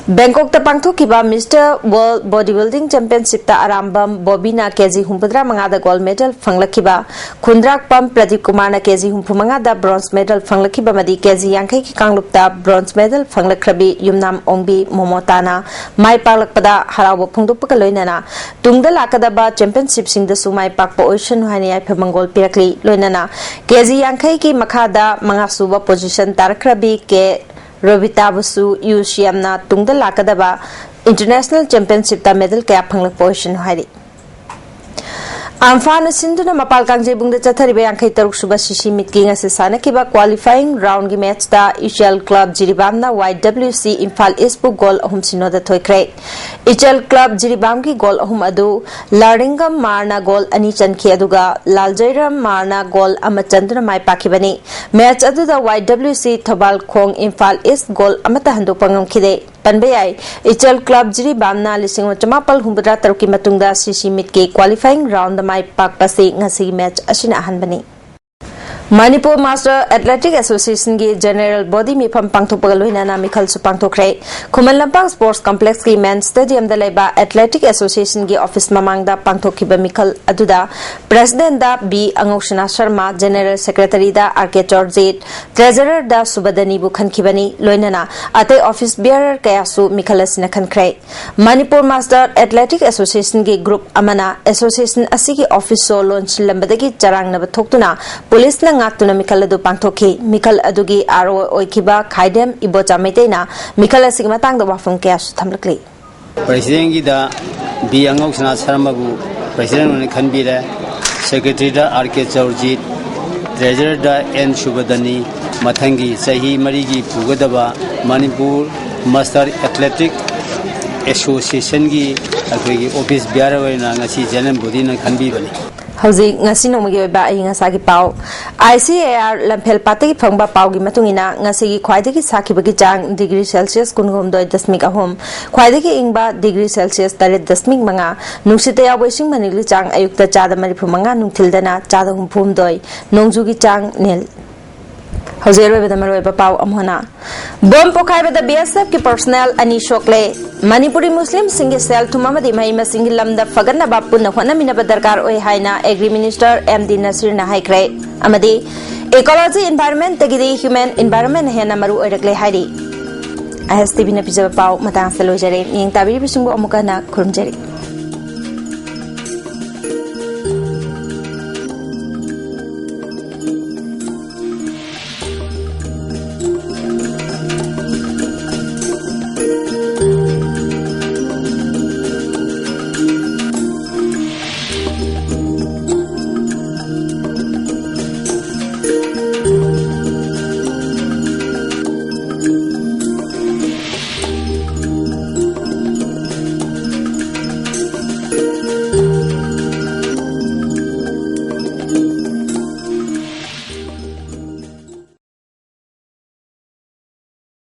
ꯕꯦꯡꯀꯣꯛꯇ ꯄꯥꯡꯊꯣꯛꯈꯤꯕ Mister World Bodybuilding Championshipꯇ ꯑꯔꯥꯝꯕꯝ ꯕꯣꯕꯤꯅ ꯀꯦꯖꯤ ꯍꯨꯝꯐꯨꯇꯔꯥ ꯃꯉꯥꯗ gold medal ꯐꯪꯂꯛꯈꯤꯕ, ꯈꯨꯟꯗ꯭ꯔꯥꯛꯄꯝ ꯄ꯭ꯔꯗꯤꯞ ꯀꯨꯃꯥꯔꯅ ꯀꯦꯖꯤ ꯍꯨꯝꯐꯨ ꯃꯉꯥꯗ bronze medal ꯐꯪꯂꯛꯈꯤꯕ ꯑꯃꯗꯤ ꯀꯦꯖꯤ ꯌꯥꯡꯈꯩꯒꯤ ꯀꯥꯡꯂꯨꯞꯇ bronze medal ꯐꯪꯂꯛꯈ꯭ꯔꯕꯤ ꯌꯨꯝꯅꯥꯝ ꯑꯣꯡꯕꯤ ꯃꯣꯃꯣꯇꯥꯅ ꯃꯥꯏ ꯄꯥꯛꯂꯛꯄꯗ ꯍꯔꯥꯎꯕ ꯐꯣꯡꯗꯣꯛꯄꯒ ꯂꯣꯏꯅꯅ ꯇꯨꯡꯗ ꯂꯥꯛꯀꯗꯕ championshipꯁꯤꯡꯗꯁꯨ ꯃꯥꯏ ꯄꯥꯛꯄ ꯑꯣꯏꯁꯅꯨ ꯍꯥꯏꯅ ꯌꯥꯏꯐ ꯃꯪꯒꯣꯜ ꯄꯤꯔꯛꯂꯤ꯫ ꯂꯣꯏꯅꯅ ꯀꯦꯖꯤ ꯌꯥꯡꯈꯩꯒꯤ ꯃꯈꯥꯗ ꯃꯉꯥꯁꯨꯕ position ꯇꯥꯔꯛꯈ꯭ꯔꯕꯤ ꯀꯦ ꯔꯣꯕꯤꯇꯥꯕꯨꯁꯨ UCMꯅ ꯇꯨꯡꯗ ꯂꯥꯛꯀꯗꯕ international championshipꯇ medal ꯀꯌꯥ ꯐꯪꯂꯛꯄ ꯑꯣꯏꯁꯅꯨ ꯍꯥꯏꯔꯤ꯫ ꯑꯝꯐꯥꯅ ꯁꯤꯟꯗꯨꯅ ꯃꯄꯥꯜ ꯀꯥꯡꯖꯩꯕꯨꯡꯗ ꯆꯠꯊꯔꯤꯕ ꯌꯥꯡꯈꯩ ꯇꯔꯨꯛ ꯁꯨꯕ ꯁꯤꯁꯤ ꯃꯤꯠꯀꯤ ꯉꯁꯤ ꯁꯥꯟꯅꯈꯤꯕ qualifying roundꯒꯤ matchꯇ ꯏꯆꯦꯜ club ꯖꯤꯔꯤꯕꯥꯝꯅ YWC ꯏꯝꯐꯥꯜ Eastꯄꯨ goal ꯑꯍꯨꯝ ꯁꯤꯅꯣꯗ ꯊꯣꯏꯈ꯭ꯔꯦ꯫ ꯏꯆꯦꯜ club ꯖꯤꯔꯤꯕꯥꯝꯒꯤ goal ꯑꯍꯨꯝ ꯑꯗꯨ ꯂꯥꯔꯤꯡꯒꯝ ꯃꯥꯔꯅ goal ꯑꯅꯤ ꯆꯟꯈꯤ, ꯑꯗꯨꯒ ꯂꯥꯜꯖꯩꯔꯝ ꯃꯥꯔꯅ goal ꯑꯃ ꯆꯟꯗꯨꯅ ꯃꯥꯏ ꯄꯥꯛꯈꯤꯕꯅꯤ꯫ Match ꯑꯗꯨꯗ YWC ꯊꯧꯕꯥꯜ ꯈꯣꯡ ꯏꯝꯐꯥꯜ East goal ꯑꯃꯠꯇ ꯍꯟꯗꯣꯛꯄ ꯉꯝꯈꯤꯗꯦ꯫ ꯄꯟꯕ ꯌꯥꯏ, ꯏꯆꯦꯜ club ꯖꯤꯔꯤꯕꯥꯝꯅ ꯂꯤꯁꯤꯡ ꯑꯃ ꯆꯃꯥꯄꯜ ꯍꯨꯝꯐꯨꯇꯔꯥ ꯇꯔꯨꯛꯀꯤ ꯃꯇꯨꯡꯗ ꯁꯤꯁꯤ ꯃꯤꯠꯀꯤ qualifying roundꯗ ꯃꯥꯏ ꯄꯥꯛꯄꯁꯤ ꯉꯁꯤꯒꯤ match ꯑꯁꯤꯅ ꯑꯍꯥꯟꯕꯅꯤ꯫ Manipur Master Athletic Associationꯒꯤ general body ꯃꯤꯐꯝ ꯄꯥꯡꯊꯣꯛꯄꯒ ꯂꯣꯏꯅꯅ ꯃꯤꯈꯜꯁꯨ ꯄꯥꯡꯊꯣꯛꯈ꯭ꯔꯦ꯫ ꯈꯨꯃꯟ ꯂꯝꯄꯥꯛ Sports Complexꯀꯤ main stadiumꯗ ꯂꯩꯕ Athletic Associationꯒꯤ office ꯃꯃꯥꯡꯗ ꯄꯥꯡꯊꯣꯛꯈꯤꯕ ꯃꯤꯈꯜ ꯑꯗꯨꯗ presidentꯗ ꯕꯤ ꯑꯉꯧꯁꯅꯥ ꯁꯔꯃ, general secretaryꯗ ꯑꯥꯔ ꯀꯦ ꯆꯧꯔꯖꯤꯠ, treasurerꯗ ꯁꯨꯕꯗꯅꯤꯕꯨ ꯈꯟꯈꯤꯕꯅꯤ꯫ ꯂꯣꯏꯅꯅ ꯑꯇꯩ office bearer ꯀꯌꯥꯁꯨ ꯃꯤꯈꯜ ꯑꯁꯤꯅ ꯈꯟꯈ꯭ꯔꯦ꯫ ꯃꯅꯤꯄꯨꯔ Master Athletic Associationꯒꯤ group ꯑꯃꯅ association ꯑꯁꯤꯒꯤ office ꯁꯣ ꯂꯣꯟꯁꯤꯜꯂꯝꯕꯗꯒꯤ ꯆꯔꯥꯡꯅꯕ ꯊꯣꯛꯇꯨꯅ ꯄꯨꯂꯤꯁꯅ ꯉꯥꯛꯇꯨꯅ ꯃꯤꯈꯜ ꯑꯗꯨ ꯄꯥꯡꯊꯣꯛꯈꯤ꯫ ꯃꯤꯈꯜ ꯑꯗꯨꯒꯤ RO ꯑꯣꯏꯈꯤꯕ ꯈꯥꯏꯗꯦꯝ ꯏꯕꯣꯆꯥ ꯃꯩꯇꯩꯅ ꯃꯤꯈꯜ ꯑꯁꯤꯒꯤ ꯃꯇꯥꯡꯗ ꯋꯥꯐꯝ ꯀꯌꯥꯁꯨ ꯊꯝꯂꯛꯂꯤ꯫ Presidentꯒꯤꯗ ꯕꯤ ꯑꯉꯧꯁꯅꯥ ꯁꯔꯃꯕꯨ president ꯑꯣꯏꯅ ꯈꯟꯕꯤꯔꯦ꯫ Secretaryꯗ ꯑꯥꯔ ꯀꯦ ꯆꯧꯔꯖꯤꯠ, treasurerꯗ ꯑꯦꯟ ꯁꯨꯕꯗꯅꯤ꯫ ꯃꯊꯪꯒꯤ ꯆꯍꯤ ꯃꯔꯤꯒꯤ ꯄꯨꯒꯗꯕ ꯃꯅꯤꯄꯨꯔ Master Athletic Associationꯒꯤ ꯑꯩꯈꯣꯏꯒꯤ office bearer ꯑꯣꯏꯅ ꯉꯁꯤ general bodyꯅ ꯈꯟꯕꯤꯕꯅꯤ꯫ ꯍꯧꯖꯤꯛ ꯉꯁꯤ ꯅꯣꯡꯃꯒꯤ ꯑꯣꯏꯕ ꯑꯏꯪ ꯑꯁꯥꯒꯤ ꯄꯥꯎ꯫ ICAR ꯂꯝꯐꯦꯜ ꯄꯥꯠꯇꯒꯤ ꯐꯪꯕ ꯄꯥꯎꯒꯤ ꯃꯇꯨꯡ ꯏꯟꯅ, ꯉꯁꯤꯒꯤ ꯈ꯭ꯋꯥꯏꯗꯒꯤ ꯁꯥꯈꯤꯕꯒꯤ ꯆꯥꯡ degree Celsius ꯀꯨꯟꯍꯨꯝꯗꯣꯏ ꯗꯁꯃꯤꯛ ꯑꯍꯨꯝ, ꯈ꯭ꯋꯥꯏꯗꯒꯤ ꯏꯪꯕ degree Celsius ꯇꯔꯦꯠ ꯗꯁꯃꯤꯛ ꯃꯉꯥ, ꯅꯨꯡꯁꯤꯠꯇ ꯌꯥꯎꯕ ꯏꯁꯤꯡ ꯃꯅꯤꯜꯒꯤ ꯆꯥꯡ ꯑꯌꯨꯛꯇ ꯆꯥꯗ ꯃꯔꯤꯐꯨ ꯃꯉꯥ, ꯅꯨꯡꯊꯤꯜꯗꯅ ꯆꯥꯗ ꯍꯨꯝꯐꯨ ꯍꯨꯝꯗꯣꯏ, ꯅꯣꯡꯖꯨꯒꯤ ꯆꯥꯡ ꯅꯤꯜ꯫ ꯍꯧꯖꯤꯛ ꯑꯔꯣꯏꯕꯗ ꯃꯔꯨꯑꯣꯏꯕ ꯄꯥꯎ ꯑꯃꯨꯛ ꯍꯟꯅ꯫ ꯕꯣꯝ ꯄꯣꯈꯥꯏꯕꯗ ꯕꯤ ꯑꯦꯁ ꯑꯦꯐꯀꯤ ꯄꯔꯁꯣꯅꯦꯜ ꯑꯅꯤ ꯁꯣꯛꯂꯦ꯫ ꯃꯅꯤꯄꯨꯔꯤ ꯃꯨꯁꯂꯤꯝꯁꯤꯡꯒꯤ ꯁꯦꯜ ꯊꯨꯝ ꯑꯃꯗꯤ ꯃꯍꯩ ꯃꯁꯤꯡꯒꯤ ꯂꯝꯗ ꯐꯒꯠꯅꯕ ꯄꯨꯟꯅ ꯍꯣꯠꯅꯃꯤꯟꯅꯕ ꯗꯔꯀꯥꯔ ꯑꯣꯏ ꯍꯥꯏꯅ ꯑꯦꯒ꯭ꯔꯤ ꯃꯤꯅꯤꯁꯇꯔ ꯑꯦꯝ ꯗꯤ ꯅꯁꯤꯔꯅ ꯍꯥꯏꯈ꯭ꯔꯦ꯫ ꯑꯃꯗꯤ ꯏꯀꯣꯂꯣꯖꯤ ꯏꯟꯚꯥꯏꯔꯟꯃꯦꯟꯠꯇꯒꯤꯗꯤ ꯍ꯭ꯌꯨꯃꯦꯟ ꯏꯟꯚꯥꯏꯔꯟꯃꯦꯟꯠꯅ ꯍꯦꯟꯅ ꯃꯔꯨ ꯑꯣꯏꯔꯛꯂꯦ ꯍꯥꯏꯔꯤ꯫ ꯑꯥꯏ ꯑꯦꯁ ꯇꯤ ꯚꯤꯅ ꯄꯤꯖꯕ ꯄꯥꯎ ꯃꯇꯥꯡ ꯑꯁꯤꯗ ꯂꯣꯏꯖꯔꯦ꯫ ꯃꯤꯠꯌꯦꯡ ꯇꯥꯕꯤꯔꯤꯕꯁꯤꯡꯕꯨ ꯑꯃꯨꯛ ꯍꯟꯅ ꯈꯨꯔꯨꯝꯖꯔꯤ꯫